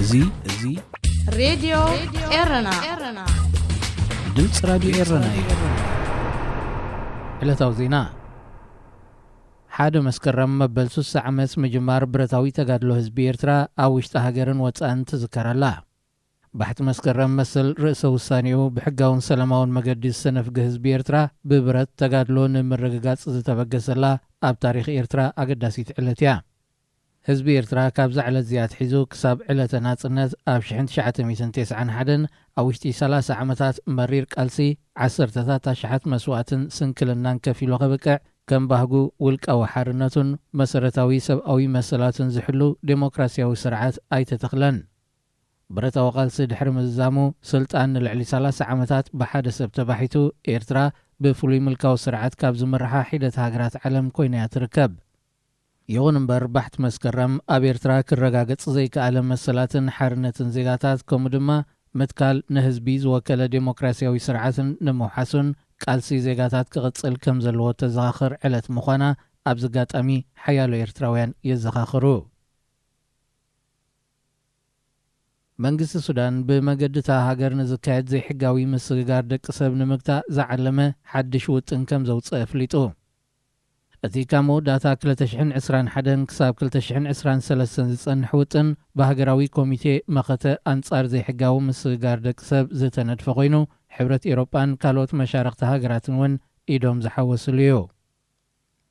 እዚ እዚ ሬድዮ ኤረና። ድምፂ ራድዮ ኤረና እዩ። ዕለታዊ ዜና። ሓደ መስከረም መበል ስሳ ዓመት ምጅማር ብረታዊ ተጋድሎ ህዝቢ ኤርትራ ኣብ ውሽጢ ሃገርን ወጻእን ትዝከር ኣላ። ባሕቲ መስከረም መሰል ርእሰ ውሳኔኡ ብሕጋውን ሰላማውን መገዲ ዝተነፍገ ህዝቢ ኤርትራ ብብረት ተጋድሎ ንምርግጋጽ ዝተበገሰላ ኣብ ታሪኽ ኤርትራ ኣገዳሲት ዕለት እያ። ህዝቢ ኤርትራ ካብዛ ዕለት እዚኣ ኣትሒዙ ክሳብ ዕለተ ናጽነት ኣብ ሽሕን ትሽዓተ ሚእትን ተስዓን ሓደን ኣብ ውሽጢ ሰላሳ ዓመታት መሪር ቃልሲ ዓሰርተታት ኣሽሓት መስዋእትን ስንክልናን ከፊሉ ከብቅዕ ከም ባህጉ ውልቃዊ ሓርነቱን መሰረታዊ ሰብኣዊ መሰላቱን ዝሕሉ ዴሞክራሲያዊ ስርዓት ኣይተተኽለን። ብረታዊ ቃልሲ ድሕሪ ምዝዛሙ ስልጣን ንልዕሊ ሰላሳ ዓመታት ብሓደ ሰብ ተባሒቱ ኤርትራ ብፍሉይ ምልካዊ ስርዓት ካብ ዝምርሓ ሒደት ሃገራት ዓለም ኮይና እያ ትርከብ። ይኹን እምበር ባሕቲ መስከረም ኣብ ኤርትራ ክረጋገጽ ዘይከኣለ መሰላትን ሓርነትን ዜጋታት ከምኡ ድማ ምትካል ንህዝቢ ዝወከለ ዴሞክራሲያዊ ስርዓትን ንምውሓሱን ቃልሲ ዜጋታት ክቕጽል ከም ዘለዎ ተዘኻኽር ዕለት ምዃና ኣብዚ ኣጋጣሚ ሓያሎ ኤርትራውያን የዘኻኽሩ። መንግስቲ ሱዳን ብመገዲ እታ ሃገር ንዝካየድ ዘይሕጋዊ ምስግጋር ደቂ ሰብ ንምግታእ ዝዓለመ ሓድሽ ውጥን ከም ዘውፅአ ኣፍሊጡ። እቲ ካብ መወዳእታ ክልተ ሽሕን ዕስራን ሓደን ክሳብ ክልተ ሽሕን ዕስራን ሰለስተን ዝጸንሕ ውጥን ብሃገራዊ ኮሚቴ መኸተ ኣንጻር ዘይሕጋዊ ምስግጋር ደቂ ሰብ ዝተነድፈ ኮይኑ ሕብረት ኤሮጳን ካልኦት መሻርኽቲ ሃገራትን እውን ኢዶም ዝሓወስሉ እዩ።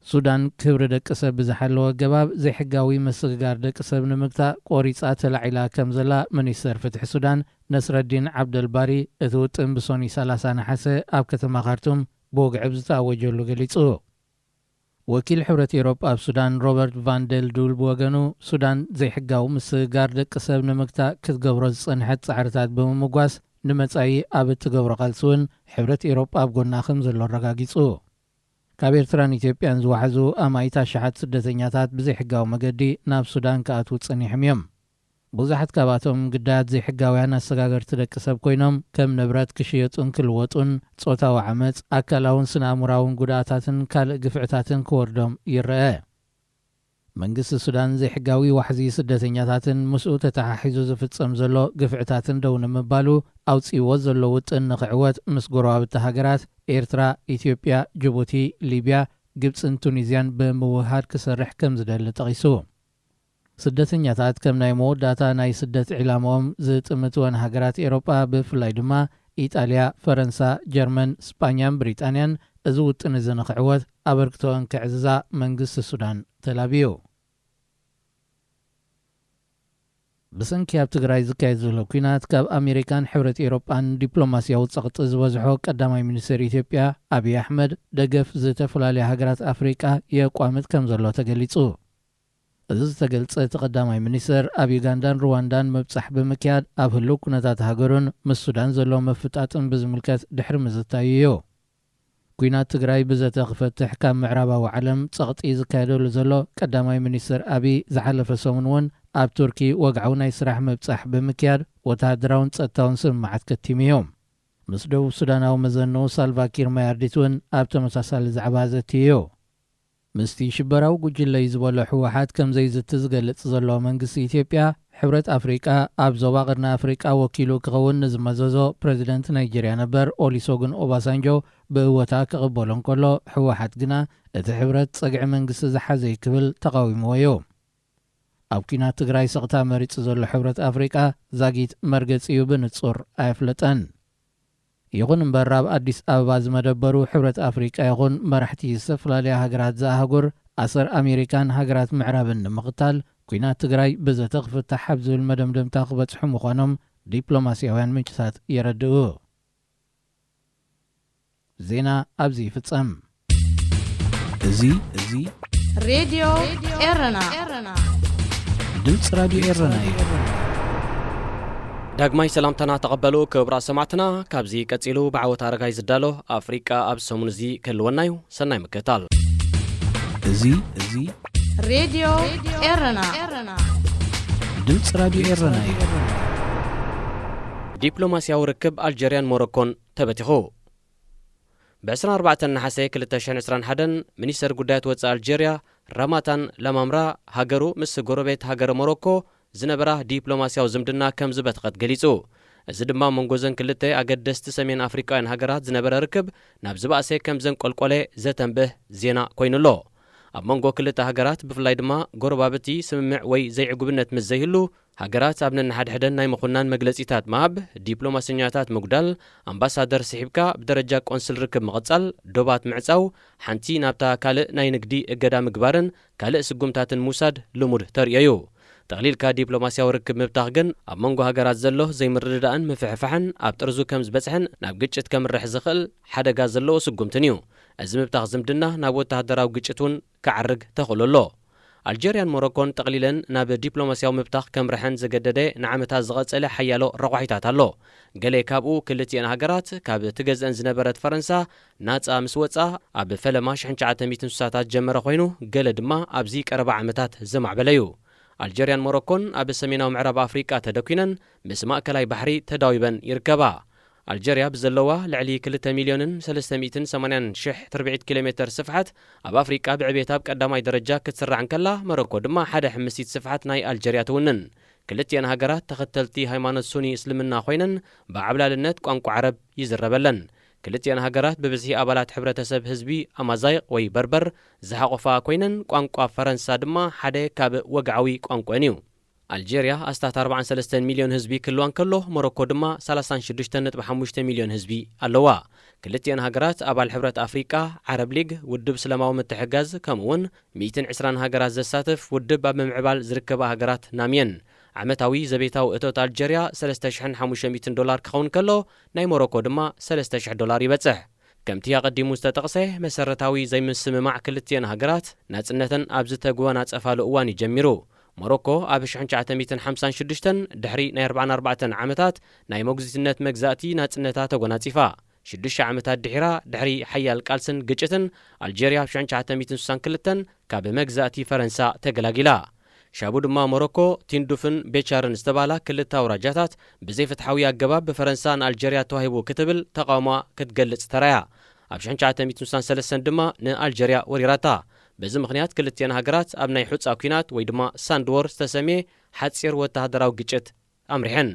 ሱዳን ክብሪ ደቂ ሰብ ብዝሓለወ ኣገባብ ዘይሕጋዊ ምስግጋር ደቂ ሰብ ንምግታእ ቆሪጻ ተላዒላ ከም ዘላ ሚኒስተር ፍትሒ ሱዳን ነስረዲን ዓብደልባሪ እቲ ውጥን ብሶኒ ሰላሳ ነሓሰ ኣብ ከተማ ካርቱም ብወግዒ ብዝተኣወጀሉ ገሊጹ። ወኪል ሕብረት ኤሮጳ ኣብ ሱዳን ሮበርት ቫን ደል ዱል ብወገኑ ሱዳን ዘይሕጋዊ ምስግጋር ደቂ ሰብ ንምግታእ ክትገብሮ ዝጸንሐት ጻዕርታት ብምምጓስ ንመጻኢ ኣብ እትገብሮ ቃልሲ እውን ሕብረት ኤሮጳ ኣብ ጎና ከም ዘሎ ኣረጋጊጹ። ካብ ኤርትራን ኢትዮጵያን ዝወሓዙ ኣማኢት ኣሽሓት ስደተኛታት ብዘይሕጋዊ መገዲ ናብ ሱዳን ክኣትዉ ጸኒሖም እዮም። ብዙሓት ካብኣቶም ግዳያት ዘይሕጋውያን ኣሰጋገርቲ ደቂ ሰብ ኮይኖም ከም ንብረት ክሽየጡን ክልወጡን ጾታዊ ዓመጽ፣ ኣካላውን ስነ ኣእምራውን ጉድኣታትን ካልእ ግፍዕታትን ክወርዶም ይረአ። መንግስቲ ሱዳን ዘይሕጋዊ ዋሕዚ ስደተኛታትን ምስኡ ተተሓሒዙ ዝፍጸም ዘሎ ግፍዕታትን ደው ንምባሉ ኣውጺእዎ ዘሎ ውጥን ንኽዕወት ምስ ጎረባብቲ ሃገራት ኤርትራ፣ ኢትዮጵያ፣ ጅቡቲ፣ ሊብያ፣ ግብጽን ቱኒዝያን ብምውህሃድ ክሰርሕ ከም ዝደሊ ጠቒሱ። ስደተኛታት ከም ናይ መወዳእታ ናይ ስደት ዒላማኦም ዝጥምትወን ሃገራት ኤሮጳ ብፍላይ ድማ ኢጣልያ፣ ፈረንሳ፣ ጀርመን፣ ስጳኛን ብሪጣንያን እዚ ውጥን እዚ ንኽዕወት ኣበርክቶአን ከዕዝዛ መንግስቲ ሱዳን ተላብዩ። ብሰንኪ ኣብ ትግራይ ዝካየድ ዘሎ ኲናት ካብ ኣሜሪካን ሕብረት ኤሮጳን ዲፕሎማስያዊ ጸቕጢ ዝበዝሖ ቀዳማይ ሚኒስትር ኢትዮጵያ ኣብይ ኣሕመድ ደገፍ ዝተፈላለያ ሃገራት ኣፍሪቃ የቋምት ከም ዘሎ ተገሊጹ። እዚ ዝተገልጸ እቲ ቀዳማይ ሚኒስትር ኣብ ዩጋንዳን ሩዋንዳን ምብጻሕ ብምክያድ ኣብ ህልው ኩነታት ሃገሩን ምስ ሱዳን ዘሎ ምፍጣጥን ብዝምልከት ድሕሪ ምዝታዩ እዩ። ኲናት ትግራይ ብዘተ ክፈትሕ ካብ ምዕራባዊ ዓለም ጸቕጢ ዝካየደሉ ዘሎ ቀዳማይ ሚኒስትር ኣብይ ዝሓለፈ ሰሙን እውን ኣብ ቱርኪ ወግዓዊ ናይ ስራሕ ምብጻሕ ብምክያድ ወተሃደራውን ጸጥታውን ስምምዓት ከቲሙ እዩ። ምስ ደቡብ ሱዳናዊ መዘንኡ ሳልቫኪር ማያርዲት እውን ኣብ ተመሳሳሊ ዛዕባ ዘትዩ እዩ። ምስቲ ሽበራዊ ጉጅለ እዩ ዝበሎ ህወሓት ከም ዘይዝቲ ዝገልጽ ዘሎ መንግስቲ ኢትዮጵያ፣ ሕብረት ኣፍሪቃ ኣብ ዞባ ቀርኒ ኣፍሪቃ ወኪሉ ክኸውን ንዝመዘዞ ፕረዚደንት ናይጄርያ ነበር ኦሊሶጉን ኦባሳንጆ ብእወታ ክቕበሎ እንከሎ፣ ህወሓት ግና እቲ ሕብረት ጸግዒ መንግስቲ ዝሓዘ እዩ ክብል ተቓዊምዎ እዩ። ኣብ ኲናት ትግራይ ስቕታ መሪጹ ዘሎ ሕብረት ኣፍሪቃ ዛጊት መርገጺኡ ብንጹር ኣየፍለጠን። ይኹን እምበር ኣብ ኣዲስ ኣበባ ዝመደበሩ ሕብረት ኣፍሪቃ ይኹን መራሕቲ ዝተፈላለያ ሃገራት ዘኣህጉር ኣሰር ኣሜሪካን ሃገራት ምዕራብን ንምኽታል ኲናት ትግራይ ብዘተ ክፍታሕ ኣብ ዝብል መደምደምታ ክበጽሑ ምዃኖም ዲፕሎማስያውያን ምንጭታት የረድኡ። ዜና ኣብዚ ይፍጸም። እዚ እዚ ሬድዮ ኤረና። ድምፂ ራድዮ ኤረና እዩ። ዳግማይ ሰላምታና ተቐበሉ ክቡራት ሰማዕትና። ካብዚ ቀጺሉ ብዓወት ኣረጋይ ዝዳሎ ኣፍሪቃ ኣብ ሰሙን እዚ ክህልወና እዩ። ሰናይ ምክትታል። እዚ እዚ ሬድዮ ኤረና። ድምፂ ራድዮ ኤረና እዩ። ዲፕሎማስያዊ ርክብ ኣልጀርያን ሞሮኮን ተበቲኹ። ብ ዕስራን ኣርባዕተን ነሓሰ ክልተ ሽሕን ዕስራን ሓደን ሚኒስተር ጉዳያት ወጻኢ ኣልጀርያ ራማታን ላማምራ ሃገሩ ምስ ጎረቤት ሃገረ ሞሮኮ ዝነበራ ዲፕሎማስያዊ ዝምድና ከም ዝበተኸት ገሊጹ። እዚ ድማ መንጎ ዘን ክልተ ኣገደስቲ ሰሜን ኣፍሪቃውያን ሃገራት ዝነበረ ርክብ ናብ ዝበኣሰ ከም ዘንቆልቆለ ዘተንብህ ዜና ኮይኑ ኣሎ። ኣብ መንጎ ክልተ ሃገራት ብፍላይ ድማ ጎረባብቲ ስምምዕ ወይ ዘይዕጉብነት ምስ ዘይህሉ፣ ሃገራት ኣብ ነንሓድሕደን ናይ ምኹናን መግለጺታት ምሃብ፣ ዲፕሎማሰኛታት ምጉዳል፣ ኣምባሳደር ስሒብካ ብደረጃ ቆንስል ርክብ ምቕጻል፣ ዶባት ምዕጻው፣ ሓንቲ ናብታ ካልእ ናይ ንግዲ እገዳ ምግባርን ካልእ ስጉምታትን ምውሳድ ልሙድ ተርእዮ እዩ። ጠቕሊልካ ዲፕሎማስያዊ ርክብ ምብታኽ ግን ኣብ መንጎ ሃገራት ዘሎ ዘይምርድዳእን ምፍሕፋሕን ኣብ ጥርዙ ከም ዝበጽሕን ናብ ግጭት ከምርሕ ዝኽእል ሓደጋ ዘለዎ ስጉምትን እዩ። እዚ ምብታኽ ዝምድና ናብ ወተሃደራዊ ግጭት እውን ክዓርግ ተኽእሎ ኣሎ። ኣልጀርያን ሞሮኮን ጠቕሊለን ናብ ዲፕሎማስያዊ ምብታኽ ከምርሐን ዘገደደ ንዓመታት ዝቐጸለ ሓያሎ ረቋሒታት ኣሎ። ገለ ካብኡ ክልቲኤን ሃገራት ካብ ትገዝአን ዝነበረት ፈረንሳ ናጻ ምስ ወጻ ኣብ ፈለማ ሽሕን ትሽዓተ ሚእትን ስሳታት ጀመረ ኮይኑ፣ ገለ ድማ ኣብዚ ቀረባ ዓመታት ዘማዕበለ እዩ። ኣልጀርያን ሞሮኮን ኣብ ሰሜናዊ ምዕራብ ኣፍሪቃ ተደኲነን ምስ ማእከላይ ባሕሪ ተዳዊበን ይርከባ። ኣልጀርያ ብዘለዋ ልዕሊ ክልተ ሚልዮንን ሰለስተ ሚእትን ሰማንያን ሽሕ ትርብዒት ኪሎ ሜተር ስፍሓት ኣብ ኣፍሪቃ ብዕቤት ኣብ ቀዳማይ ደረጃ ክትስራዕ እንከላ፣ ሞሮኮ ድማ ሓደ ሕምሲት ስፍሓት ናይ ኣልጀርያ ትውንን። ክልቲኤን ሃገራት ተኸተልቲ ሃይማኖት ሱኒ እስልምና ኮይነን ብዓብላልነት ቋንቋ ዓረብ ይዝረበለን። ክልቲኤን ሃገራት ብብዝሒ ኣባላት ሕብረተሰብ ህዝቢ ኣማዛይቕ ወይ በርበር ዝሓቖፋ ኮይነን ቋንቋ ፈረንሳ ድማ ሓደ ካብ ወግዓዊ ቋንቋን እዩ። ኣልጀርያ ኣስታት ኣርባዓን ሰለስተን ሚልዮን ህዝቢ ክህልዋ እንከሎ፣ ሞሮኮ ድማ ሰላሳን ሽዱሽተን ነጥቢ ሓሙሽተ ሚልዮን ህዝቢ ኣለዋ። ክልቲኤን ሃገራት ኣባል ሕብረት ኣፍሪቃ፣ ዓረብ ሊግ፣ ውድብ እስላማዊ ምትሕጋዝ፣ ከምኡ እውን ሚእትን ዕስራን ሃገራት ዘሳትፍ ውድብ ኣብ ምምዕባል ዝርከባ ሃገራት ናም እየን። ዓመታዊ ዘቤታዊ እቶት ኣልጀርያ ሰለስተ ሽሕን ሓሙሽተ ሚእትን ዶላር ክኸውን ከሎ፣ ናይ ሞሮኮ ድማ ሰለስተ ሽሕ ዶላር ይበጽሕ። ከምቲ ኣቐዲሙ ዝተጠቕሰ፣ መሰረታዊ ዘይምስምማዕ ክልቲኤን ሃገራት ናጽነተን ኣብ ዝተጎናጸፋሉ እዋን እዩ ጀሚሩ። ሞሮኮ ኣብ ሽሕን ትሽዓተ ሚእትን ሓምሳን ሽዱሽተን፣ ድሕሪ ናይ ኣርባዓን ኣርባዕተን ዓመታት ናይ መጉዚትነት መግዛእቲ፣ ናጽነታ ተጎናጺፋ። ሽዱሽተ ዓመታት ድሒራ፣ ድሕሪ ሓያል ቃልስን ግጭትን፣ ኣልጀርያ ኣብ ሽሕን ትሽዓተ ሚእትን ስሳን ክልተን ካብ መግዛእቲ ፈረንሳ ተገላጊላ። ሻቡ ድማ ሞሮኮ፣ ቲንዱፍን ቤቻርን ዝተባህላ ክልተ ኣውራጃታት ብዘይፍትሓዊ ኣገባብ ብፈረንሳ ንኣልጀርያ ተዋሂቡ ክትብል ተቓውሞኣ ክትገልጽ ተራእያ። ኣብ ሽሕን ትሽዓተ ሚእትን ስሳን ሰለስተን ድማ ንኣልጀርያ ወሪራታ። በዚ ምኽንያት ክልቲኤን ሃገራት ኣብ ናይ ሑጻ ኲናት ወይ ድማ ሳንድ ዎር ዝተሰምየ ሓጺር ወተሃደራዊ ግጭት ኣምሪሐን።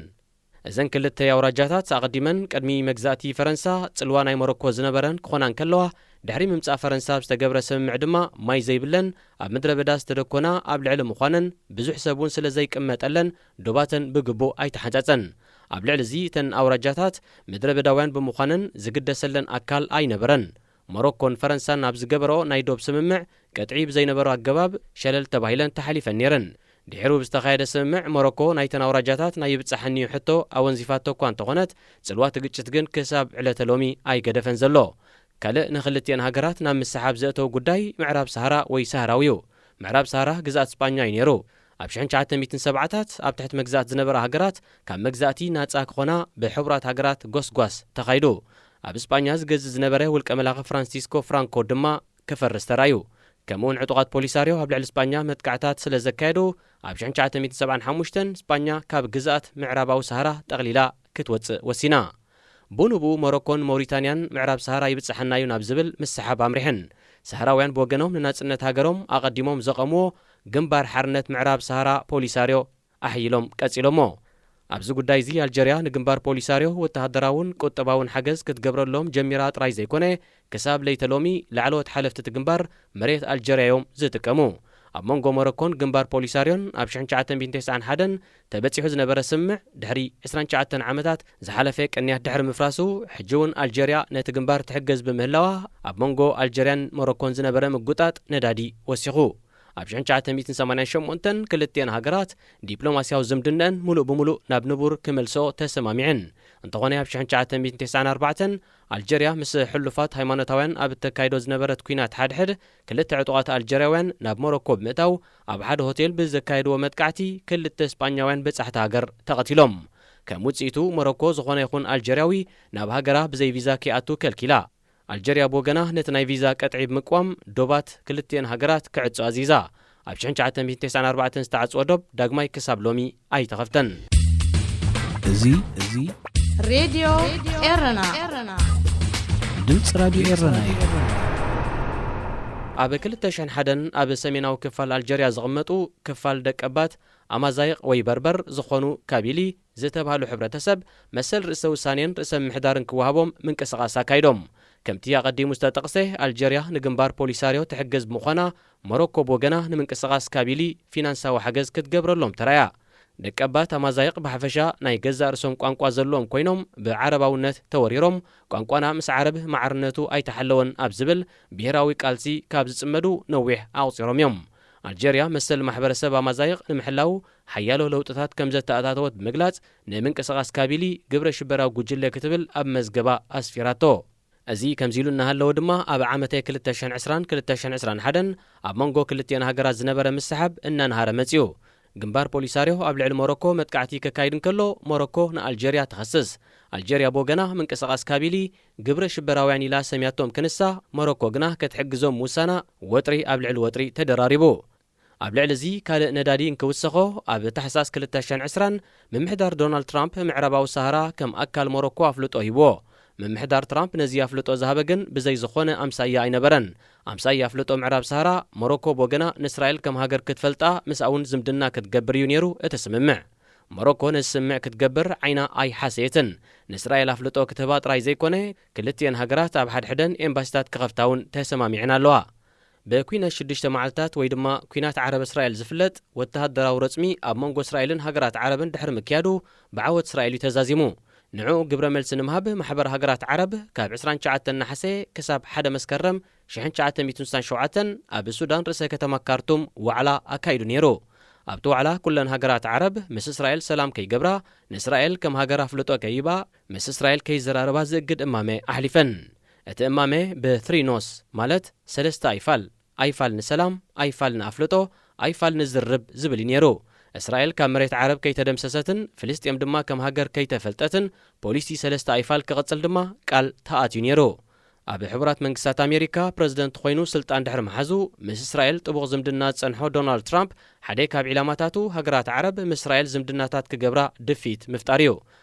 እዘን ክልተ ኣውራጃታት ኣቐዲመን ቅድሚ መግዛእቲ ፈረንሳ ጽልዋ ናይ ሞሮኮ ዝነበረን ክኾና እንከለዋ፣ ድሕሪ ምምጻእ ፈረንሳ ኣብ ዝተገብረ ስምምዕ ድማ ማይ ዘይብለን ኣብ ምድረ በዳ ዝተደኮና ኣብ ልዕሊ ምዃነን፣ ብዙሕ ሰብ እውን ስለ ዘይቅመጠለን ዶባተን ብግቡእ ኣይተሓንጸጸን። ኣብ ልዕሊ እዚ እተን ኣውራጃታት ምድረ በዳውያን ብምዃነን ዝግደሰለን ኣካል ኣይነበረን። ሞሮኮን ፈረንሳን ኣብ ዝገበረኦ ናይ ዶብ ስምምዕ ቅጥዒ ብዘይነበሮ ኣገባብ ሸለል ተባሂለን ተሓሊፈን ነይረን። ድሒሩ ብዝተኻየደ ስምምዕ ሞሮኮ ናይተን ኣውራጃታት ናይ ይብጻሓኒ'ዩ ሕቶ ኣወንዚፋቶ እኳ እንተኾነት፣ ጽልዋ እቲ ግጭት ግን ክሳብ ዕለተ ሎሚ ኣይገደፈን ዘሎ። ካልእ ንክልቲኤን ሃገራት ናብ ምስሓብ ዘእተወ ጉዳይ ምዕራብ ሰሃራ ወይ ሰሃራዊ እዩ። ምዕራብ ሰሃራ ግዝኣት ስጳኛ እዩ ነይሩ። ኣብ ሽሕን ትሽዓተ ሚእትን ሰብዓታት ኣብ ትሕቲ መግዛእቲ ዝነበራ ሃገራት ካብ መግዛእቲ ናጻ ክኾና ብሕቡራት ሃገራት ጎስጓስ ተኻይዱ። ኣብ ስጳኛ ዝገዝእ ዝነበረ ውልቀ መላኺ ፍራንሲስኮ ፍራንኮ ድማ ክፈርስ ተራእዩ። ከምኡውን ዕጡቓት ፖሊሳርዮ ኣብ ልዕሊ ስጳኛ መጥቃዕታት ስለ ዘካየዱ፣ ኣብ ሽሕን ትሽዓተ ሚእትን ሰብዓን ሓሙሽተን ስጳኛ ካብ ግዝኣት ምዕራባዊ ሰሃራ ጠቕሊላ ክትወጽእ ወሲና። ብንብኡ ሞሮኮን ሞሪታንያን ምዕራብ ሰሃራ ይብጽሓና እዩ ናብ ዝብል ምስሓብ ኣምሪሐን። ሰሃራውያን ብወገኖም ንናጽነት ሃገሮም ኣቐዲሞም ዘቐምዎ ግንባር ሓርነት ምዕራብ ሰሃራ ፖሊሳርዮ ኣሕይሎም ቀጺሎሞ። ኣብዚ ጉዳይ እዚ ኣልጀርያ ንግንባር ፖሊሳርዮ ወተሃደራውን ቁጠባውን ሓገዝ ክትገብረሎም ጀሚራ ጥራይ ዘይኮነ፣ ክሳብ ለይተ ሎሚ ላዕለዎት ሓለፍቲ እቲ ግንባር መሬት ኣልጀርያ እዮም ዝጥቀሙ። ኣብ መንጎ ሞሮኮን ግንባር ፖሊሳርዮን ኣብ ሽሕን ትሽዓተ ሚእትን ተስዓን ሓደን ተበጺሑ ዝነበረ ስምምዕ ድሕሪ ዕስራን ትሽዓተን ዓመታት ዝሓለፈ ቅንያት ድሕሪ ምፍራሱ፣ ሕጂ እውን ኣልጀርያ ነቲ ግንባር ትሕግዝ ብምህላዋ፣ ኣብ መንጎ ኣልጀርያን ሞሮኮን ዝነበረ ምጉጣጥ ነዳዲ ወሲኹ። ኣብ ሽሕን ትሽዓተ ሚእትን ሰማንያን ሸሞንተን ክልቲኤን ሃገራት ዲፕሎማስያዊ ዝምድነአን ምሉእ ብምሉእ ናብ ንቡር ክመልስኦ ተሰማሚዐን። እንተኾነ ኣብ ሽሕን ትሽዓተ ሚእትን ተስዓን ኣርባዕተን ኣልጀርያ ምስ ሕሉፋት ሃይማኖታውያን ኣብ እተካይዶ ዝነበረት ኲናት ሓድሕድ ክልተ ዕጡቓት ኣልጀርያውያን ናብ ሞሮኮ ብምእታው ኣብ ሓደ ሆቴል ብዘካየድዎ መጥቃዕቲ ክልተ ስጳኛውያን በጻሕቲ ሃገር ተቐቲሎም። ከም ውጽኢቱ ሞሮኮ ዝኾነ ይኹን ኣልጀርያዊ ናብ ሃገራ ብዘይ ቪዛ ከይኣቱ ከልኪላ። ኣልጀርያ ብወገና ነቲ ናይ ቪዛ ቀጥዒ ብምቅዋም ዶባት ክልቲኤን ሃገራት ክዕጾ ኣዚዛ። ኣብ ሽሕን ትሽዓተ ሚእትን ተስዓን ኣርባዕተን ዝተዓጽወ ዶብ ዳግማይ ክሳብ ሎሚ ኣይተኸፍተን። እዚ እዚ ሬድዮ ኤረና ድምፂ ራዲዮ ኤረና እዩ። ኣብ ክልተ ሽሕን ሓደን ኣብ ሰሜናዊ ክፋል ኣልጀርያ ዝቕመጡ ክፋል ደቀባት ኣማዛይቕ ወይ በርበር ዝኾኑ ካቢሊ ዝተባህሉ ሕብረተሰብ መሰል ርእሰ ውሳኔን ርእሰ ምምሕዳርን ክወሃቦም ምንቅስቓስ ኣካይዶም። ከምቲ ኣቐዲሙ ዝተጠቕሰ፣ ኣልጀርያ ንግንባር ፖሊሳርዮ ትሕግዝ ብምዃና፣ ሞሮኮ ብወገና ንምንቅስቓስ ካቢሊ ፊናንሳዊ ሓገዝ ክትገብረሎም ተራእያ። ደቀባት ኣማዛይቕ ብሓፈሻ ናይ ገዛእ ርእሶም ቋንቋ ዘለዎም ኮይኖም፣ ብዓረባውነት ተወሪሮም፣ ቋንቋና ምስ ዓረብ ማዕርነቱ ኣይተሓለወን ኣብ ዝብል ብሄራዊ ቃልሲ ካብ ዝጽመዱ ነዊሕ ኣቑጺሮም እዮም። ኣልጀርያ መሰል ማሕበረሰብ ኣማዛይቕ ንምሕላው ሓያሎ ለውጥታት ከም ዘተኣታተወት ብምግላጽ፣ ንምንቅስቓስ ካቢሊ ግብረ ሽበራዊ ጉጅለ ክትብል ኣብ መዝገባ ኣስፊራቶ። እዚ ከምዚ ኢሉ እናሃለወ ድማ፣ ኣብ ዓመተ ክልተ ሽሕን ዕስራን ክልተ ሽሕን ዕስራን ሓደን ኣብ መንጎ ክልቲኤን ሃገራት ዝነበረ ምስሓብ እናንሃረ መጺኡ። ግንባር ፖሊሳርዮ ኣብ ልዕሊ ሞሮኮ መጥቃዕቲ ከካይድ እንከሎ፣ ሞሮኮ ንኣልጀርያ ትኸስስ። ኣልጀርያ ብወገና ምንቅስቓስ ካቢሊ ግብረ ሽበራውያን ኢላ ሰምያቶም ክንሳ፣ ሞሮኮ ግና ክትሕግዞም ምውሳና ወጥሪ ኣብ ልዕሊ ወጥሪ ተደራሪቡ። ኣብ ልዕሊ እዚ ካልእ ነዳዲ እንክውሰኾ፣ ኣብ ታሕሳስ ክልተ ሽሕን ዕስራን ምምሕዳር ዶናልድ ትራምፕ ምዕራባዊ ሳሃራ ከም ኣካል ሞሮኮ ኣፍልጦ ሂብዎ። ምምሕዳር ትራምፕ ነዚ ኣፍልጦ ዝሃበ ግን ብዘይ ዝኾነ ኣምሳያ ኣይነበረን። ኣምሳያ ኣፍልጦ ምዕራብ ሳሃራ፣ ሞሮኮ ብወገና ንእስራኤል ከም ሃገር ክትፈልጣ፣ ምስኣ እውን ዝምድና ክትገብር እዩ ነይሩ እቲ ስምምዕ። ሞሮኮ ነዚ ስምምዕ ክትገብር ዓይና ኣይሓሰየትን። ንእስራኤል ኣፍልጦ ክትህባ ጥራይ ዘይኮነ፣ ክልቲኤን ሃገራት ኣብ ሓድሕደን ኤምባሲታት ክኸፍታ እውን ተሰማሚዐን ኣለዋ። ብኲናት ሽዱሽተ መዓልታት ወይ ድማ ኲናት ዓረብ እስራኤል ዝፍለጥ ወተሃደራዊ ረጽሚ ኣብ መንጎ እስራኤልን ሃገራት ዓረብን ድሕሪ ምክያዱ፣ ብዓወት እስራኤል እዩ ተዛዚሙ። ንዕኡ ግብረ መልሲ ንምሃብ፣ ማሕበር ሃገራት ዓረብ ካብ ዕስራን ትሽዓተን ነሓሰ ክሳብ ሓደ መስከረም ሽሕን ትሽዓተ ሚእትን ስሳን ሸውዓተን ኣብ ሱዳን ርእሰ ከተማ ካርቱም ዋዕላ ኣካይዱ ነይሩ። ኣብቲ ዋዕላ፣ ኩለን ሃገራት ዓረብ ምስ እስራኤል ሰላም ከይገብራ፣ ንእስራኤል ከም ሃገር ኣፍልጦ ከይህባ፣ ምስ እስራኤል ከይዘራረባ ዝእግድ እማመ ኣሕሊፈን። እቲ እማመ ብ three no's፣ ማለት ሰለስተ ኣይፋል፣ ኣይፋል ንሰላም፣ ኣይፋል ንኣፍልጦ፣ ኣይፋል ንዝርርብ ዝብል እዩ ነይሩ። እስራኤል ካብ መሬት ዓረብ ከይተደምሰሰትን ፍልስጤም ድማ ከም ሃገር ከይተፈልጠትን፣ ፖሊሲ ሰለስተ ኣይፋል ክቕጽል ድማ ቃል ተኣትዩ ነይሩ። ኣብ ሕቡራት መንግስታት ኣሜሪካ ፕረዚደንት ኮይኑ ስልጣን ድሕሪ ምሓዙ፣ ምስ እስራኤል ጥቡቕ ዝምድና ዝጸንሖ ዶናልድ ትራምፕ፣ ሓደ ካብ ዒላማታቱ ሃገራት ዓረብ ምስ እስራኤል ዝምድናታት ክገብራ ድፍኢት ምፍጣር እዩ።